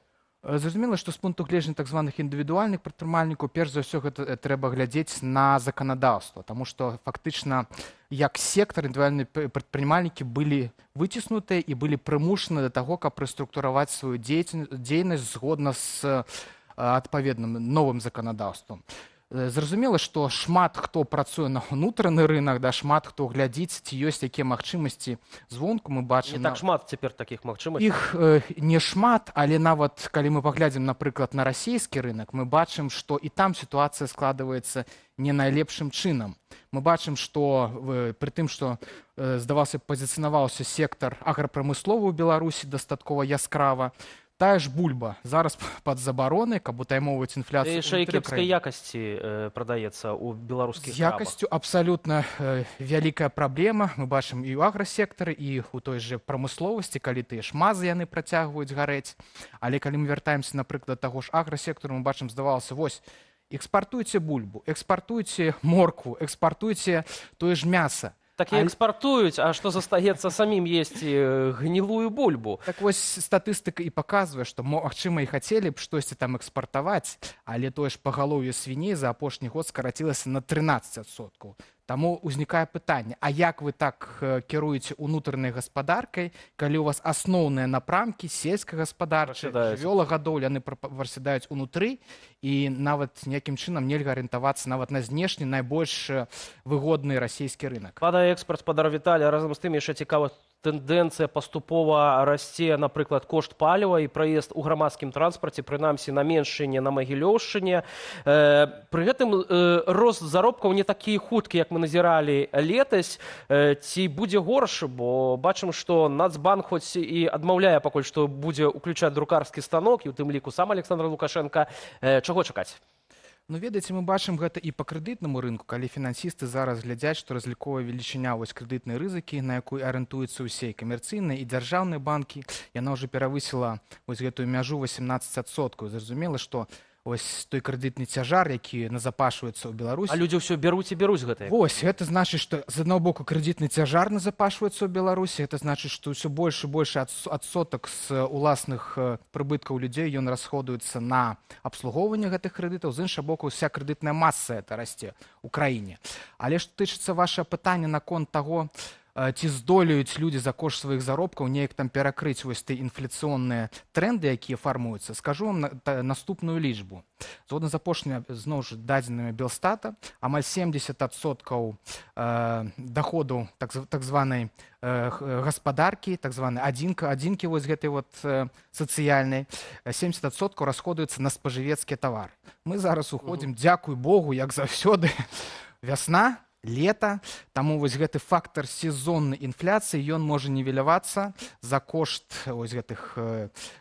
Зразумела, што з пункту гледжання так званых індывідуальных прадпрымальнікаў, перш за ўсё гэта трэба глядзець на заканадаўства, таму што фактычна як сектар індывідуальныя прадпрымальнікі былі выціснутыя і былі прымушаны да таго, каб прэструктураваць сваю дзейнасць згодна з адпаведным новым заканадаўствам. Зразумела, што шмат хто працуе на ўнутраны рынак, да, шмат хто глядзіць, ці ёсць якія магчымасці звонку, мы бачым. Не так шмат цяпер такіх магчымасцяў. Іх не шмат, але нават калі мы паглядзім, напрыклад, на расійскі рынак, мы бачым, што і там сітуацыя складваецца не найлепшым чынам. Мы бачым, што пры тым, што, здавалася, пазіцыянаваўся сектар аграпрамысловы ў Беларусі дастаткова яскрава, тая ж бульба зараз пад забаронай, каб утаймоўваць інфляцыю. Яшчэ і кепскай якасці прадаецца ў беларускіх крамах. З якасцю абсалютна вялікая праблема. Мы бачым і ў аграсектары, і ў той жа прамысловасці, калі тыя ж мазы яны працягваюць гарэць. Але калі мы вяртаемся, напрыклад, таго ж аграсектару, мы бачым, здавалася, вось, экспартуйце бульбу, экспартуйце моркву, экспартуйце тое ж мяса. Так і экспартуюць, а што застаецца самім есці гнілую бульбу? Так вось статыстыка і паказвае, што магчыма і хацелі б штосьці там экспартаваць, але тое ж пагалоўе свіней за апошні год скарацілася на 13%. Таму ўзнікае пытанне, а як вы так кіруеце унутранай гаспадаркай, калі ў вас асноўныя напрамкі сельскагаспадарчыя, жывёлагадоўля, яны прасядаюць унутры, і нават ніякім чынам нельга арыентавацца нават на знешні найбольш выгодны расійскі рынок. Падае экспарт, спадар Віталій, разам з тым яшчэ цікава тэндэнцыя паступова расце, напрыклад, кошт паліва і праезд у грамадскім транспарце, прынамсі на Меншчыне, на Магілёўшчыне. Пры гэтым рост заробкаў не такі хуткі, як мы назіралі летась. Ці будзе горш, бо бачым, што Нацбанк хоць і адмаўляе пакуль што будзе ўключаць друкарскі станок, і ў тым ліку сам Александр Лукашенко. Чаго чакаць? Ну, ведаеце, мы бачым гэта і па крэдытнаму рынку, калі фінансісты зараз глядзяць, што разліковая велічыня вось крэдытнай рызыкі, на якую арыентуюцца ўсе і камерцыйныя, і дзяржаўныя банкі, яна ўжо перавысіла вось гэтую мяжу 18%. Зразумела, што вось той крэдытны цяжар, які назапашваецца ў Беларусі. А людзі ўсё бяруць і бяруць гэтае. Вось, гэта значыць, што з аднаго боку крэдытны цяжар назапашваецца ў Беларусі, гэта значыць, што ўсё больш і больш адсотак з уласных прыбыткаў людзей ён расходуецца на абслугоўванне гэтых крэдытаў, з іншага боку, уся крэдытная маса это расце ў краіне. Але што тычыцца вашага пытання наконт таго, ці здолеюць людзі за кошт сваіх заробкаў неяк там перакрыць вось тыя інфляцыйныя трэнды, якія фармуюцца, скажу вам наступную лічбу. Згодна з апошнімі, зноў жа, дадзенымі Белстата, амаль 70% доходу так званай гаспадаркі, так званай адзінкі вось гэтай вот сацыяльнай, 70% расходуецца на спажывецкі тавар. Мы зараз уходзім, дзякуй Богу, як заўсёды, вясна, лета, таму вось гэты фактар сезоннай інфляцыі, ён можа нівелявацца за кошт вось гэтых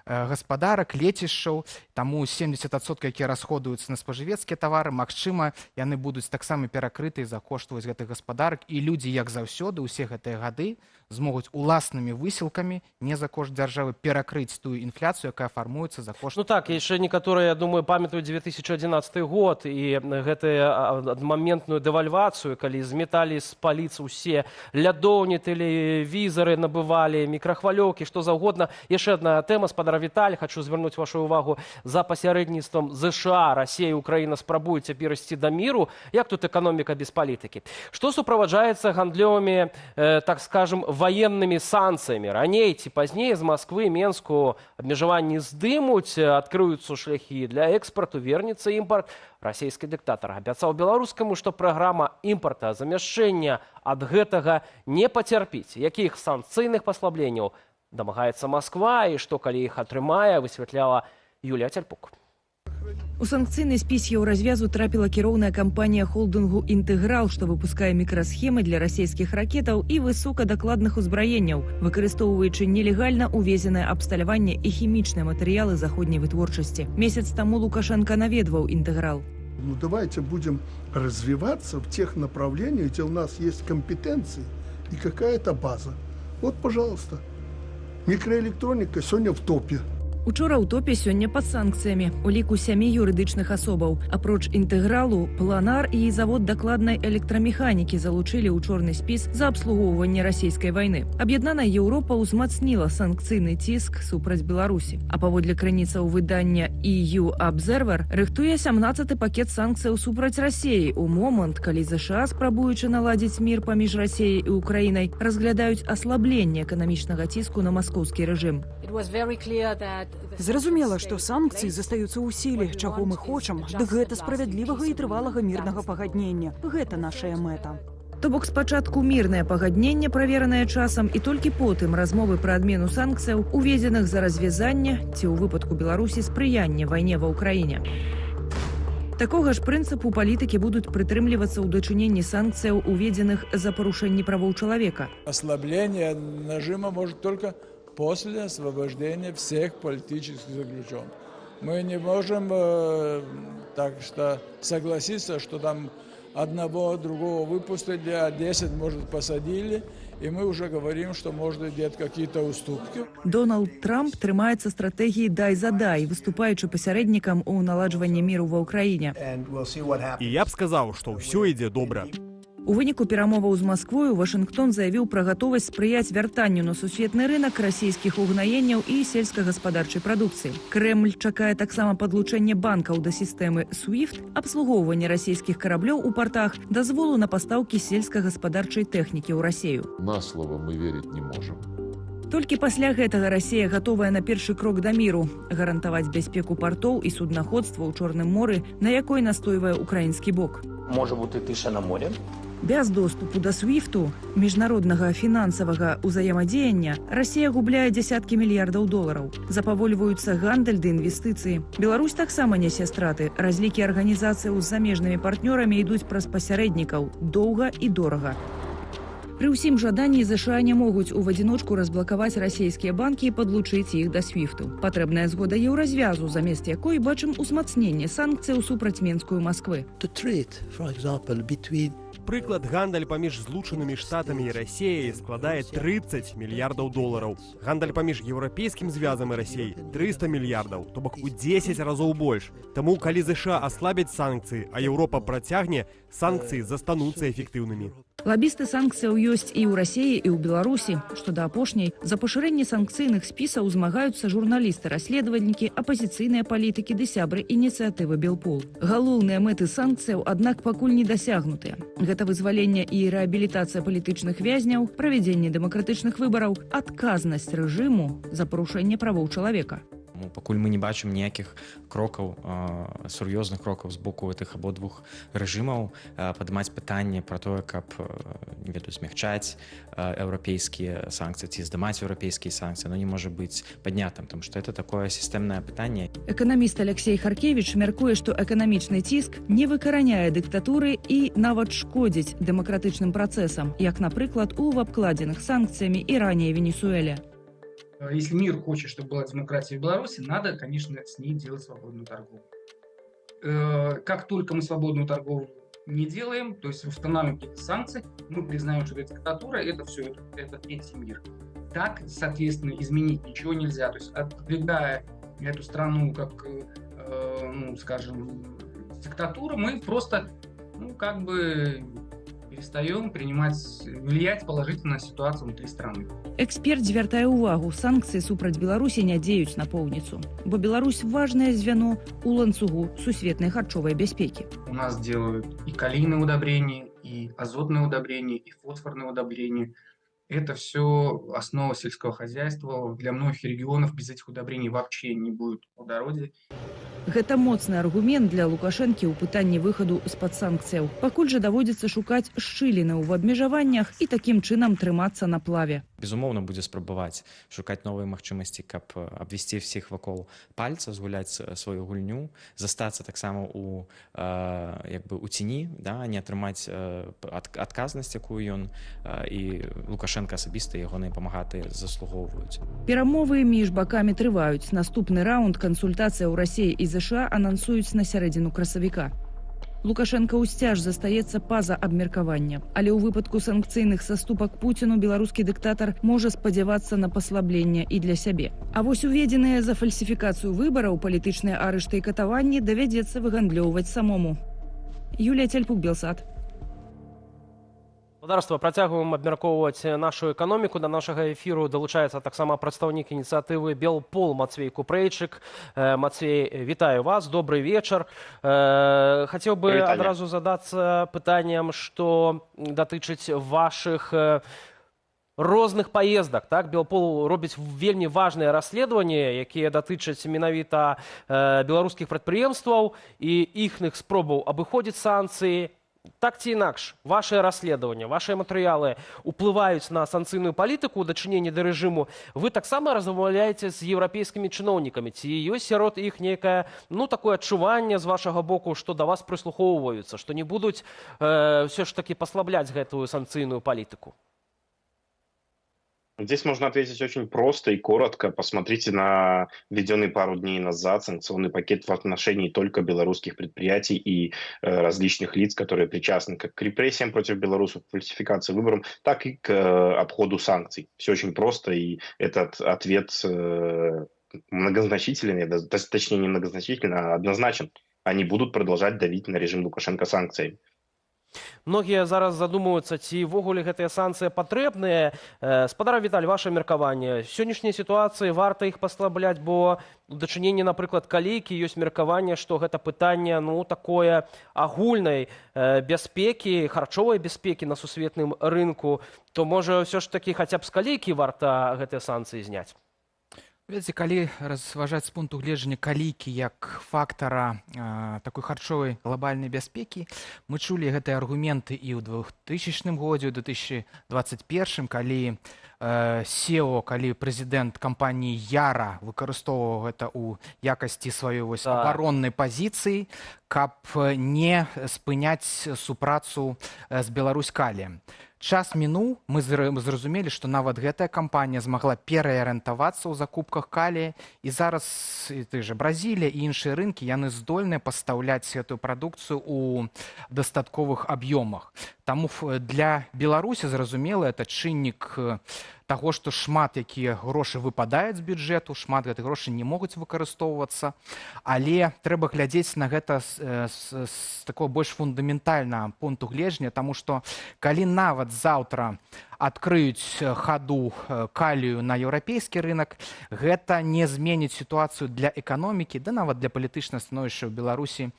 гаспадарак, лецішчаў, таму 70%, якія расходуюцца на спажывецкія тавары, магчыма, яны будуць таксама перакрытыя за кошт вось гэтых гаспадарак, і людзі, як заўсёды, усе гэтыя гады змогуць уласнымі высілкамі, не за кошт дзяржавы, перакрыць тую інфляцыю, якая фармуецца за кошт. Ну так, яшчэ некаторыя, я думаю, памятаюць 2011 год і гэтую адмаментную дэвальвацыю, калі зметалі з паліц усе лядоўні, тэлевізары набывалі, мікрахвалёўкі, што заўгодна. Яшчэ адна тэма, спадар Віталь, хачу звярнуць вашу увагу: за пасярэдніцтвам ЗША Расія і Украіна спрабуюць цяпер ісці да міру. Як тут эканоміка без палітыкі? Што суправаджаецца гандлёвымі, так скажем, ваеннымі санкцыямі. Раней ці пазней з Масквы Менску абмежаванні здымуць, адкрыюцца шляхі для экспарту, вернецца імпарт. Расійскі дыктатар абяцаў беларускаму, што праграма імпартазамяшчэння ад гэтага не пацярпіць. Якіх санкцыйных паслабленняў дамагаецца Масква і што, калі іх атрымае, высвятляла Юлія Цяльпук. У санкцыйны спіс Еўразвязу трапіла кіроўная кампанія холдынгу «Інтэграл», што выпускае мікрасхемы для расійскіх ракетаў і высокадакладных узбраенняў, выкарыстоўваючы нелегальна увезенае абсталяванне і хімічныя матэрыялы заходняй вытворчасці. Месяц таму Лукашэнка наведваў «Інтэграл». Ну, давайте будем развиваться в тех направлениях, где у нас есть компетенции и какая-то база. Вот, пожалуйста, микроэлектроника сегодня в топе. Учора ў топе, сёння пад санкцыямі, у ліку сямі юрыдычных асобаў. Апроч «Інтэгралу», «Планар» і завод дакладнай электрамеханікі залучылі ў чорны спіс за абслугоўванне расійскай вайны. Аб'яднаная Еўропа ўзмацніла санкцыйны ціск супраць Беларусі. А паводле крыніцаў выдання EU Observer, рыхтуе 17 пакет санкцыяў супраць Расеі ў момант, калі ЗША, спрабуючы наладзіць мір паміж Расеяй і Украінай, разглядаюць аслабленне эканамічнага ціску на маскоўскі рэжым. Зразумела, што санкцыі застаюцца ў сіле. Чаго мы хочам, дык гэта справядлівага і трывалага мірнага пагаднення. Гэта нашая мэта. То бок спачатку мірнае пагадненне, праверанае часам, і толькі потым размовы пра адмену санкцыяў, уведзеных за развязанне ці, ў выпадку Беларусі, спрыянне вайне ва Ўкраіне. Такога ж прынцыпу палітыкі будуць прытрымлівацца ў дачыненні санкцыяў, уведзеных за парушэнні правоў чалавека. Ослабление нажима может только после освобождения всех политических заключенных. Мы не можем так что согласиться, что там одного, другого выпустили, а 10, может, посадили, и мы уже говорим, что может где-то какие-то уступки. Дональд Трамп трымаецца стратэгіі дай задай, выступаючы пасярэднікам у наладжванні міру ва Ўкраіне. І я б сказаў, што ўсё ідзе добра. У выніку перамоваў з Масквою Вашынгтон заявіў пра гатовасць спрыяць вяртанню на сусветны рынак расійскіх угнаенняў і сельскагаспадарчай прадукцыі. Крэмль чакае таксама падлучэння банкаў да сістэмы SWIFT, абслугоўвання расійскіх караблёў у партах, дазволу на пастаўкі сельскагаспадарчай тэхнікі ў Расею. На слово мы верить не можем. Толькі пасля гэтага Расія гатовая на першы крок да міру: гарантаваць бяспеку партоў і суднаходства ў Чорным моры, на якой настойвае украінскі бок. Може бути тиша на морі. Без доступу да свифту, міжнароднага фінансавага ўзаемадзеяння, Расія губляе дзясяткі мільярдаў долараў. Запавольваюцца гандаль ды інвестыцыі. Беларусь таксама нясе страты. Разлікі арганізацыяў з замежнымі партнёрамі ідуць праз пасярэднікаў, доўга і дорага. Пры ўсім жаданні ЗША не могуць у адзіночку разблакаваць расійскія банкі і падлучыць іх да свифту. Патрэбная згода Еўразвязу, замест якой бачым узмацненне санкцыяў супраць Менску і Масквы. Прыклад, гандаль паміж Злучанымі Штатамі і Расеяй складае 30 мільярдаў долараў. Гандаль паміж Еўрапейскім звязам і Расеяй 300 мільярдаў, то бок у 10 разоў больш. Таму калі ЗША аслабяць санкцыі, а Еўропа працягне, санкцыі застануцца эфектыўнымі. Лабісты санкцыяў ёсць і ў Расеі, і ў Беларусі. Што да апошняй, за пашырэнне санкцыйных спісаў змагаюцца журналісты, расследавальнікі, апазіцыйныя палітыкі ды сябры ініцыятывы Белпол. Галоўныя мэты санкцыяў, аднак, пакуль не дасягнутыя. Гэта вызваленне і рэабілітацыя палітычных вязняў, правядзенне дэмакратычных выбараў, адказнасць рэжыму за парушэнне правоў чалавека. Ну, пакуль мы не бачым ніякіх крокаў, сур'ёзных крокаў з боку гэтых абодвух рэжымаў, падымаць пытанне пра тое, каб, не ведаю, змягчаць еўрапейскія санкцыі ці здымаць еўрапейскія санкцыі, оно не можа быць паднятым, потому что это такое сістэмнае пытанне. Эканаміст Аляксей Харкевіч мяркуе, што эканамічны ціск не выкараняе дыктатуры і нават шкодзіць дэмакратычным працэсам, як, напрыклад, у абкладзеных санкцыямі Іране і Венесуэле. Если мир хочет, чтобы была демократия в Беларуси, надо, конечно, с ней делать свободную торговлю. Как только мы свободную торговлю не делаем, то есть устанавливаем какие-то санкции, мы признаем, что это диктатура, это все, это третий мир. Так, соответственно, изменить ничего нельзя. То есть, отодвигая эту страну как, ну, скажем, диктатуру, мы просто, ну, как бы перестаем принимать, влиять положительно на ситуацию внутри страны. Эксперт звяртае ўвагу, санкцыі супраць Беларусі не дзеюць на поўніцу, бо Беларусь важнае звяно ў ланцугу сусветнай харчовай бяспекі. У нас делают и калийные удобрения, и азотные удобрения, и фосфорные удобрения. Это все основа сельского хозяйства. Для многих регионов без этих удобрений вообще не будет плодородия. Гэта моцны аргумент для Лукашэнкі ў пытанні выхаду з-пад санкцыяў. Пакуль жа даводзіцца шукаць шчыліны ў абмежаваннях і такім чынам трымацца на плаве. Безумоўна, будзе спрабаваць шукаць новыя магчымасці, каб абвесці всех вакол пальца, згуляць сваю гульню, застацца таксама у як бы у цені, да, не атрымаць адказнасць, якую ён і Лукашэнка асабіста, ягоныя памагаты заслугоўваюць. Перамовы між бакамі трываюць. Наступны раунд кансультацый у Расіі і ЗША анансуюць на сярэдзіну красавіка. Лукашэнка ўсцяж застаецца па-за абмеркавання. Але ў выпадку санкцыйных саступак Пуціну беларускі дыктатар можа спадзявацца на паслабленне і для сябе. А вось уведзеныя за фальсіфікацыю выбараў палітычныя арышты і катаванні давядзецца выгандлёўваць самому. Юлія Цяльпук, Белсат. Спадарства, працягваем абмяркоўваць нашу эканоміку. Да нашага эфіру далучаецца таксама прадстаўнік ініцыятывы «Белпол» Мацвей Купрэйчык. Мацвей, вітаю вас, добры вечар. Хацеў бы Прывітанне. адразу задацца пытаннем, што датычыць вашых розных паездак. Так, Белпол робіць вельмі важныя расследаванні, якія датычаць менавіта беларускіх прадпрыемстваў і іхных спробаў абыходзіць санкцыі. Так ці інакш, вашыя расследаванні, вашыя матэрыялы ўплываюць на санкцыйную палітыку ў дачыненні да рэжыму. Вы таксама размаўляеце з еўрапейскімі чыноўнікамі. Ці ёсць сярод іх нейкае, ну, такое адчуванне з вашага боку, што да вас прыслухоўваюцца, што не будуць ўсё ж такі паслабляць гэтую санкцыйную палітыку? Здесь можно ответить очень просто и коротко. Посмотрите на введенный пару дней назад санкционный пакет в отношении только белорусских предприятий и различных лиц, которые причастны как к репрессиям против белорусов, к фальсификации выборов, так и к обходу санкций. Все очень просто, и этот ответ многозначителен, я даже, точнее не многозначителен, а однозначен. Они будут продолжать давить на режим Лукашенко санкциями. Многія зараз задумваюцца, ці ўвогуле гэтыя санкцыі патрэбныя. Спадар Віталь, ваше меркаванне. Сённяшняй сітуацыі варта іх паслабляць, бо у дачыненні, напрыклад, калійкі ёсць меркаванне, што гэта пытанне, ну, такое агульнай бяспекі, харчовай бяспекі на сусветным рынку, то можа ўсё ж такі хаця б з калійкі варта гэтыя санкцыі зняць? Ведаеце, калі разважаць з пункту гледжання калійкі як фактара такой харчовай глобальнай бяспекі, мы чулі гэтыя аргументы і ў 2000 годзе, у 2021, калі CEO, калі прэзідэнт кампаніі Яра выкарыстоўваў гэта ў якасці сваёй вось абароннай пазіцыі, каб не спыняць супрацу з Беларусь-Каліем. Час мінуў, мы зразумелі, што нават гэтая кампанія змагла пераарыентавацца ў закупках калія, і зараз і той жа Бразілія і іншыя рынкі, яны здольныя пастаўляць гэтую прадукцыю ў дастатковых аб'ёмах. Таму для Беларусі, зразумела, это чыннік таго, што шмат якія грошы выпадаюць з бюджэту, шмат гэтых грошай не могуць выкарыстоўвацца, але трэба глядзець на гэта з такого больш фундаментальнага пункту гледжання, таму што калі нават заўтра адкрыюць хаду калію на еўрапейскі рынок, гэта не зменіць сітуацыю для эканомікі, да нават для палітычнага становішча ў Беларусі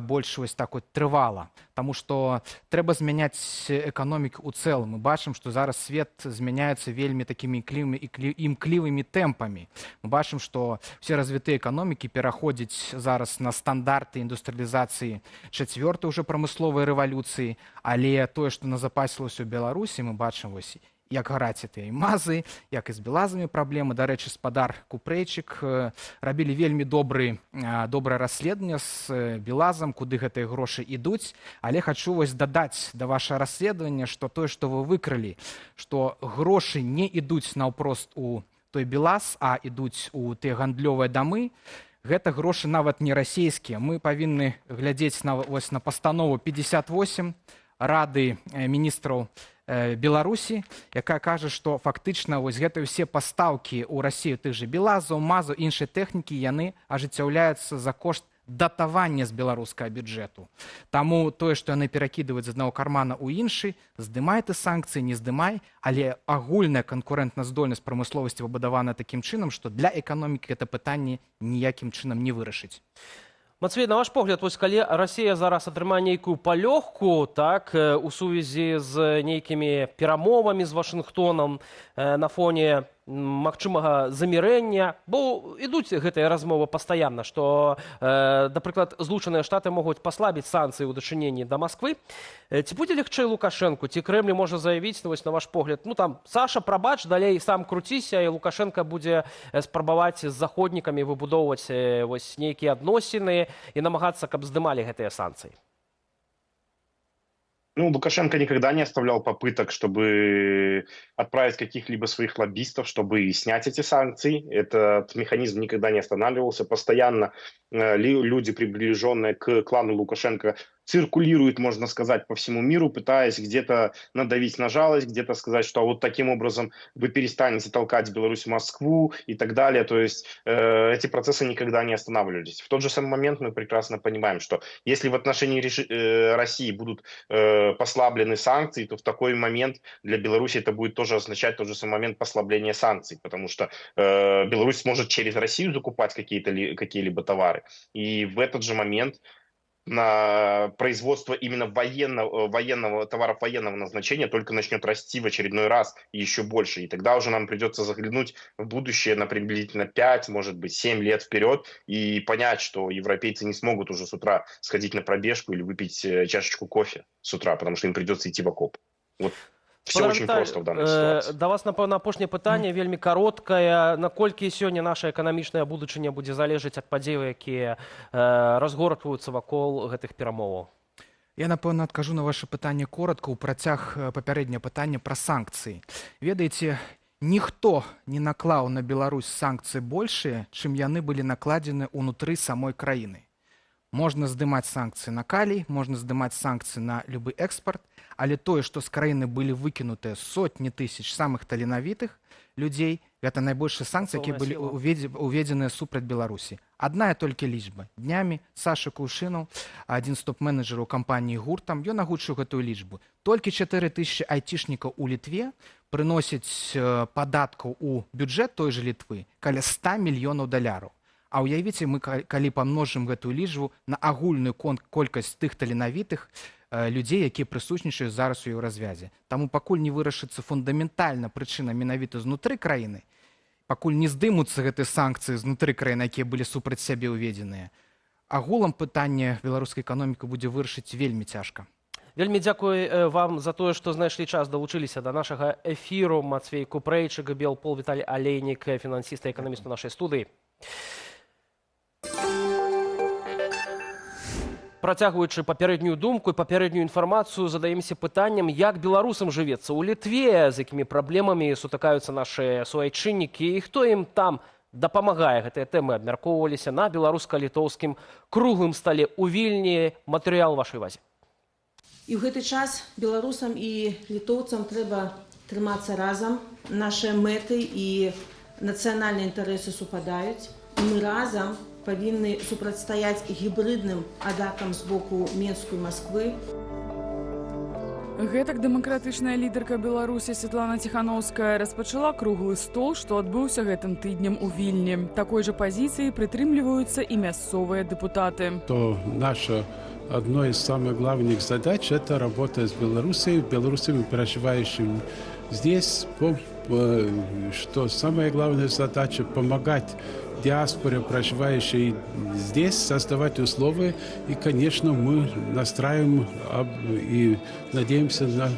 больш вось так вот трывала. Таму што трэба змяняць эканоміку ў цэлым. Мы бачым, што зараз свет змяняецца вельмі такімі імклівымі тэмпамі. Мы бачым, што ўсе развітыя эканомікі пераходзяць зараз на стандарты індустрыялізацыі чацвёртай ужо прамысловай рэвалюцыі, але тое, што назапасілася ў Беларусі, мы бачым вось, як гараць гэтыя імазы, як і з белазамі праблемы. Дарэчы, спадар Купрэйчык рабілі вельмі добрае расследаванне з белазам, куды гэтыя грошы ідуць. Але хачу вось дадаць да вашага расследавання, што тое, што вы выкрылі, што грошы не ідуць наўпрост у той белаз, а ідуць у тыя гандлёвыя дамы, Гэта грошы нават не расійскія. Мы павінны глядзець на, вось, на пастанову 58 Рады міністраў Беларусі, якая кажа, што фактычна вось гэтыя ўсе пастаўкі ў Расію тых же белазаў, мазаў, іншай тэхнікі, яны ажыццяўляюцца за кошт датавання з беларускага бюджэту. Таму тое, што яны перакідваюць з аднаго кармана ў іншы, здымай ты санкцыі, не здымай, але агульная канкурэнтназдольнасць прамысловасці пабудавана такім чынам, што для эканомікі гэта пытанне ніякім чынам не вырашыць. Мацвей, на ваш погляд, вось калі Расія зараз атрымае нейкую палёгку, так, у сувязі з нейкімі перамовамі з Вашынгтонам на фоне магчымага замірэння, бо ідуць гэтыя размовы пастаянна, што, напрыклад, Злучаныя Штаты могуць паслабіць санкцыі ў дачыненні да Масквы. Ці будзе лягчэй Лукашэнку, ці Крэмль можа заявіць, ну, вось, на ваш погляд, ну там, Саша, прабач, далей сам круціся, і Лукашэнка будзе спрабаваць з заходнікамі выбудоўваць вось нейкія адносіны і намагацца, каб здымалі гэтыя санкцыі? Ну, Лукашенко никогда не оставлял попыток, чтобы отправить каких-либо своих лоббистов, чтобы снять эти санкции. Этот механизм никогда не останавливался. Постоянно люди, приближенные к клану Лукашенко, циркулируют, можно сказать, по всему миру, пытаясь где-то надавить на жалость, где-то сказать, что вот таким образом вы перестанете толкать Беларусь в Москву и так далее. То есть эти процессы никогда не останавливались. В тот же самый момент мы прекрасно понимаем, что если в отношении России будут послаблены санкции, то в такой момент для Беларуси это будет тоже означать тот же самый момент послабления санкций, потому что Беларусь сможет через Россию закупать какие-либо товары. И в этот же момент на производство именно военного товаров военного назначения только начнет расти в очередной раз и еще больше. И тогда уже нам придется заглянуть в будущее на приблизительно 5, может быть, 7 лет вперед и понять, что европейцы не смогут уже с утра сходить на пробежку или выпить чашечку кофе с утра, потому что им придется идти в окоп. Вот. Все очень просто в данной ситуации. Да вас, напэўна, апошняе пытанне, вельмі кароткае. Наколькі сёння наша эканамічная будучыня будзе залежаць ад падзеяў, якія разгортваюцца вакол гэтых перамоваў? Я, напэўна, адкажу на ваше пытанне коротко ў працяг папярэдняга пытання пра санкцыі. Ведаеце, ніхто не наклаў на Беларусь санкцыі большыя, чым яны былі накладзены ўнутры самой краіны. Можна здымаць санкцыі на калій, можна здымаць санкцыі на любы экспарт, але тое, што з краіны былі выкінутыя сотні тысяч самых таленавітых людзей, гэта найбольшыя санкцыі, якія былі уведзеныя супраць Беларусі. Адная толькі лічба. Днямі Саша Кувшынаў, адзін з топ-менеджераў кампаніі «Гуртам», ён агучыў гэтую лічбу. Толькі 4000 айцішнікаў у Літве прыносяць падаткаў у бюджэт той жа Літвы каля 100 мільёнаў даляраў. А уявіце, мы калі памножым гэтую лічбу на агульную колькасць тых таленавітых людзей, якія прысутнічаюць зараз у Еўразвязе. Таму пакуль не вырашыцца фундаментальна прычына менавіта знутры краіны, пакуль не здымуцца гэтыя санкцыі знутры краіны, якія былі супраць сябе ўведзеныя, агулам пытанне беларускай эканомікі будзе вырашыць вельмі цяжка. Вельмі дзякуй вам за тое, што знайшлі час, далучыліся да нашага эфіру. Мацвей Купрэйчык, Белпол, Віталій Алейнік, фінансіст і эканаміст у нашай студыі. Працягваючы папярэднюю думку і папярэднюю інфармацыю, задаемся пытаннем, як беларусам жывецца ў Літве, з якімі праблемамі сутыкаюцца нашы суайчыннікі і хто ім там дапамагае. Гэтыя тэмы абмяркоўваліся на беларуска-літоўскім круглым стале ў Вільні. Матэрыял вашай увазе. І ў гэты час беларусам і літоўцам трэба трымацца разам. Нашыя мэты і нацыянальныя інтарэсы супадаюць. І мы разам павінны супрацьстаяць гібрыдным атакам з боку Менску і Масквы. Гэтак дэмакратычная лідарка Беларусі Святлана Ціханоўская распачала круглы стол, што адбыўся гэтым тыднем у Вільні. Такой жа пазіцыі прытрымліваюцца і мясцовыя дэпутаты. То наша одно из самых главных задач – это работа с Беларусью, белорусами, проживающими здесь, что самая главная задача – помогать диаспоре, проживающей здесь, создавать условия. И, конечно, мы настраиваем и надеемся на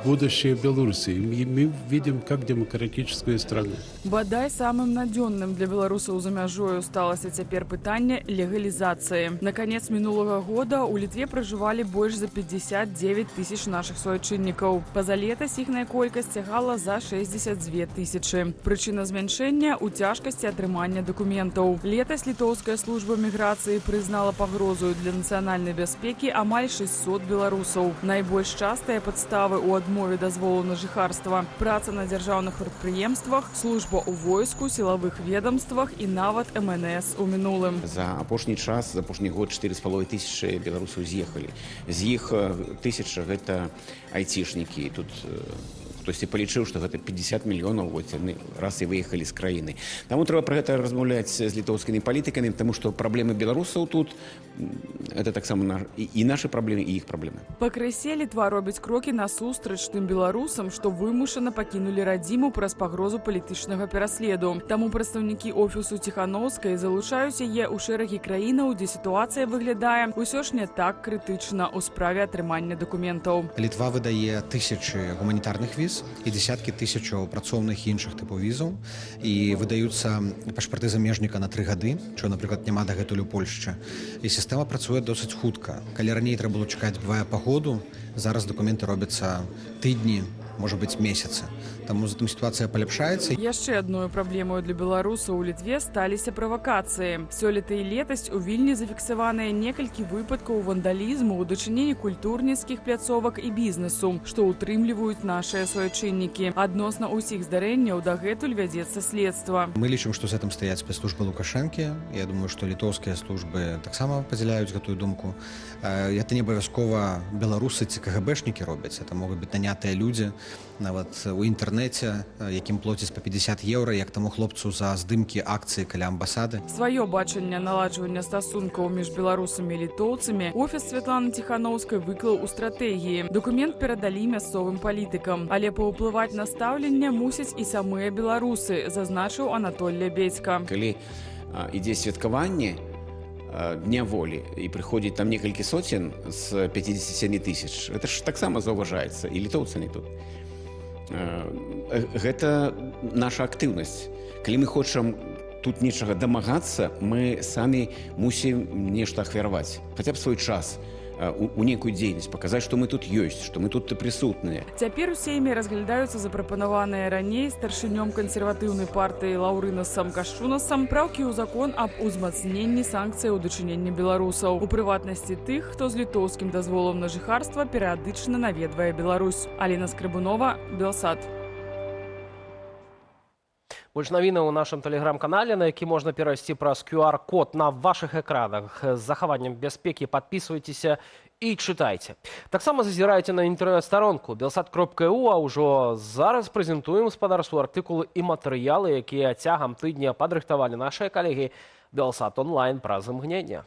будущее Беларуси. И мы видим как демократическую страну. Бадай, самым надзённым для беларусаў за мяжою сталася цяпер пытанне легалізацыі. На канец мінулага года ў Літве пражывалі больш за 59 тысяч нашых суайчыннікаў. Пазалетась іхная колькасць сягала за 62 тысячы. Прычына змяншэння ў цяжкасці атрымання дакументаў. Летась літоўская служба міграцыі прызнала пагрозаю для нацыянальнай бяспекі амаль 600 беларусаў. Найбольш частыя падставы ў адмове дазволу на жыхарства: праца на дзяржаўных прадпрыемствах, служба ў войску, сілавых ведомствах і нават МНС у мінулым. За апошні час, за апошні год 4,5 тысячы беларусаў з'ехалі. З іх 1000 гэта айцішнікі. Тут хтосьці палічыў, што гэта 50 мільёнаў, вот яны раз і выехалі з краіны. Таму трэба пра гэта размаўляць з літоўскімі палітыкамі, таму што праблемы беларусаў тут это таксама і нашы праблемы, і іх праблемы. Пакрысе Літва робіць крокі насустрач тым беларусам, што вымушана пакінулі радзіму праз пагрозу палітычнага пераследу. Таму прадстаўнікі офісу Ціханоўскай залучаюць яе ў шэрагі краінаў, дзе сітуацыя выглядае ўсё ж не так крытычна ў справе атрымання дакументаў. Літва выдае тысячы гуманітарных віз і десяткі тысячаў працоўных і іншых тыпаў візаў, і выдаюцца пашпарты замежніка на 3 гады, чого, напрыклад, няма дагэтуль у Польшчы. І сістэма працуе досыць хутка. Калі раней трэба было чакаць, бывае, па году, зараз дакументы робяцца тыдні, можа быць, месяцы. Таму затым сітуацыя паляпшаецца. Яшчэ адной праблемаю для беларусаў у Літве сталіся правакацыі. Сёлета і летась у Вільні зафіксаваныя некалькі выпадкаў вандалізму ў дачыненні культурніцкіх пляцовак і бізнесу, што ўтрымліваюць нашыя суайчыннікі. Адносна ўсіх здарэнняў дагэтуль вядзецца следства. Мы лічым, што з гэтым стаяць спецслужбы Лукашэнкі. Я думаю, што літоўскія службы таксама падзяляюць гэтую думку. Это не абавязкова беларусы ці КГБшнікі робяць. Это могуць быць нанятыя людзі, нават у інтэрнэце, якім плоціць па 50 еўра, як таму хлопцу за здымкі акцыі каля амбасады. Сваё бачанне наладжвання стасункаў між беларусамі і літоўцамі офіс Святланы Ціханоўскай выклаў у стратэгіі. Дакумент перадалі мясцовым палітыкам. Але паўплываць на стаўленне мусяць і самыя беларусы, зазначыў Анатоль Лябедзька. Калі ідзе святкаванне Дня волі і прыходзіць там некалькі соцен з 57 тысяч, гэта ж таксама заўважаецца, і літоўцы не тут. Гэта наша актыўнасць. Калі мы хочам тут нечага дамагацца, мы самі мусім нешта ахвяраваць, хаця б свой час у некую дзейнасць, паказаць, што мы тут ёсць, што мы тут прысутныя. Цяпер у Сейме разглядаюцца запрапанаваныя раней старшынём кансерватыўнай партыі Лаўрынасам Кашчунасам праўкі ў закон аб узмацненні санкцый у дачыненні беларусаў. У прыватнасці тых, хто з літоўскім дазволам на жыхарства перыядычна наведвае Беларусь. Аліна Скрыбунова, Белсат. Больш навінаў у нашым тэлеграм-канале, на які можна перайсці праз QR-код на вашых экранах. З захаваннем бяспекі падпісвайцеся і чытайце. Таксама зазірайце на інтэрнэт-старонку belsat.eu, а ўжо зараз прэзентуем спадарству артыкулы і матэрыялы, якія цягам тыдня падрыхтавалі нашыя калегі Белсат онлайн праз імгнення.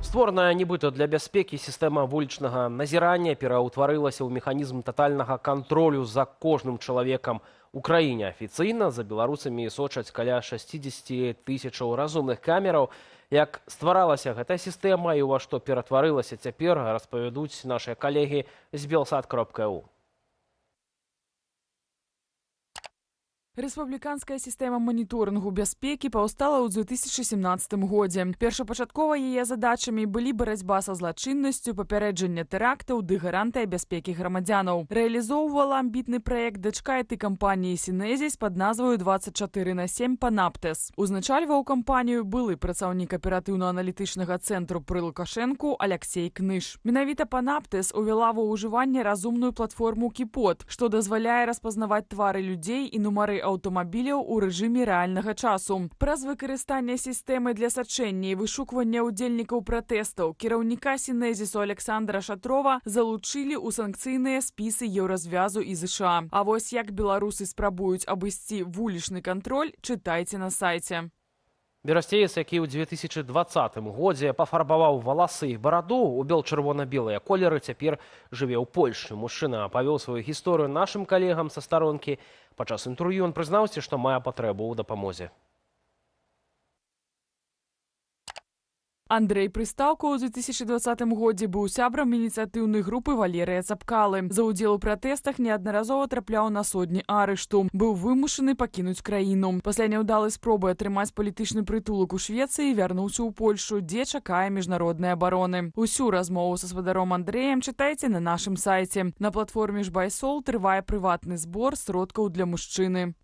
Створаная нібыта для бяспекі сістэма вулічнага назірання пераўтварылася ў механізм татальнага кантролю за кожным чалавекам у краіне. Афіцыйна за беларусамі сочаць каля 60 тысячаў разумных камераў. Як стваралася гэта сістэма і ў што ператварылася цяпер, распавядуць нашыя калегі з belsat.eu. Рэспубліканская сістэма маніторынгу бяспекі паўстала ў 2017 годзе. Першапачаткова яе задачамі былі барацьба са злачыннасцю, папярэджанне тэрактаў ды гарантыя бяспекі грамадзянаў. Рэалізоўвала амбітны праект дачка IT-кампаніі «Сінезіс» пад назваю 24/7 «Панаптэс». Узначальваў кампанію былы працаўнік аператыўна-аналітычнага цэнтру пры Лукашэнку Аляксей Кныш. Менавіта «Панаптэс» увяла ва ўжыванне разумную платформу «Кіпот», што дазваляе распазнаваць твары людзей і нумары аўтамабіляў у рэжыме рэальнага часу. Праз выкарыстанне сістэмы для сачэння і вышуквання ўдзельнікаў пратэстаў кіраўніка «Сінезісу» Александра Шатрова залучылі ў санкцыйныя спісы Еўразвязу і ЗША. А вось як беларусы спрабуюць абысці вулічны кантроль, чытайце на сайце. Берасцеец, які ў 2020 годзе пафарбаваў валасы і бараду ў бел-чырвона-белыя колеры, цяпер жыве ў Польшчы. Мужчына павёў сваю гісторыю нашым калегам са старонкі. Падчас інтэрв'ю ён прызнаўся, што мае патрэбу ў дапамозе. Андрэй Прыстаўка ў 2020 годзе быў сябрам ініцыятыўнай групы Валерыя Цапкалы. За ўдзел у пратэстах неаднаразова трапляў на сотні арышту. Быў вымушаны пакінуць краіну. Пасля няўдалай спробы атрымаць палітычны прытулак у Швецыі вярнуўся ў Польшу, дзе чакае міжнароднай абароны. Усю размову са спадаром Андрэем чытайце на нашым сайце. На платформе ж Байсол трывае прыватны збор сродкаў для мужчыны.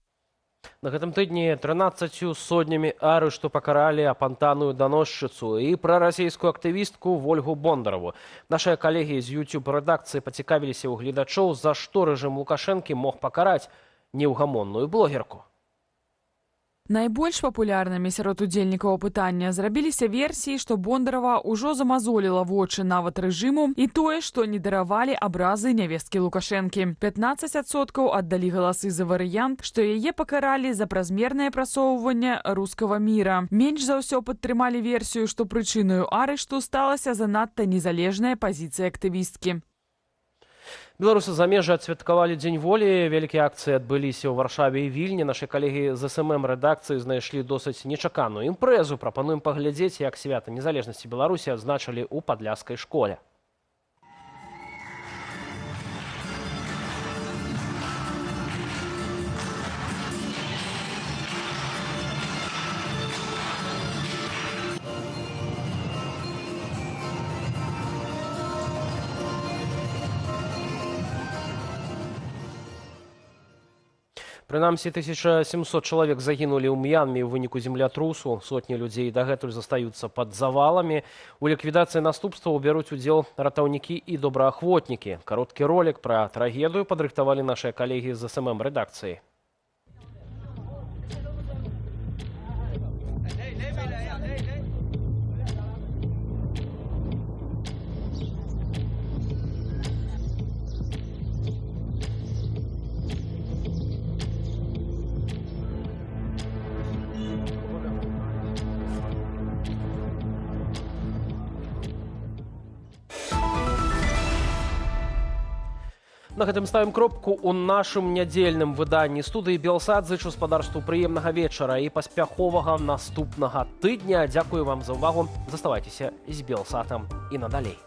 На гэтым тыдні 13 сотнямі арышту пакаралі апантаную даносчыцу і прарасійскую актывістку Вольгу Бондараву. Нашыя калегі з YouTube рэдакцыі пацікавіліся ў гледачоў, за што рэжым Лукашэнкі мог пакараць неўгамонную блогерку. Найбольш папулярнымі сярод удзельнікаў апытання зрабіліся версіі, што Бондарава ўжо замазоліла вочы нават рэжыму і тое, што не даравалі абразы нявесткі Лукашэнкі. 15% аддалі галасы за варыянт, што яе пакаралі за празмернае прасоўванне рускага міра. Менш за ўсё падтрымалі версію, што прычынаю арышту сталася занадта незалежная пазіцыя актывісткі. Беларусы замежжа адсвяткавалі Дзень волі. Вялікія акцыі адбыліся ў Варшаве і Вільні. Нашы калегі з СММ рэдакцыі знайшлі досыць нечаканую імпрэзу. Прапануем паглядзець, як свята незалежнасці Беларусі адзначылі ў падляскай школе. Прынамсі 1700 чалавек загінулі ў М'янме ў выніку землятрусу. Сотні людзей дагэтуль застаюцца пад заваламі. У ліквідацыі наступстваў бяруць удзел ратаўнікі і добраахвотнікі. Кароткі ролік пра трагедыю падрыхтавалі нашыя калегі з СММ рэдакцыі. На гэтым ставім кропку ў нашым нядзельным выданні студыі Белсат. Зычу спадарству прыемнага вечара і паспяховага наступнага тыдня. Дзякую вам за ўвагу. Заставайцеся з Белсатам і надалей.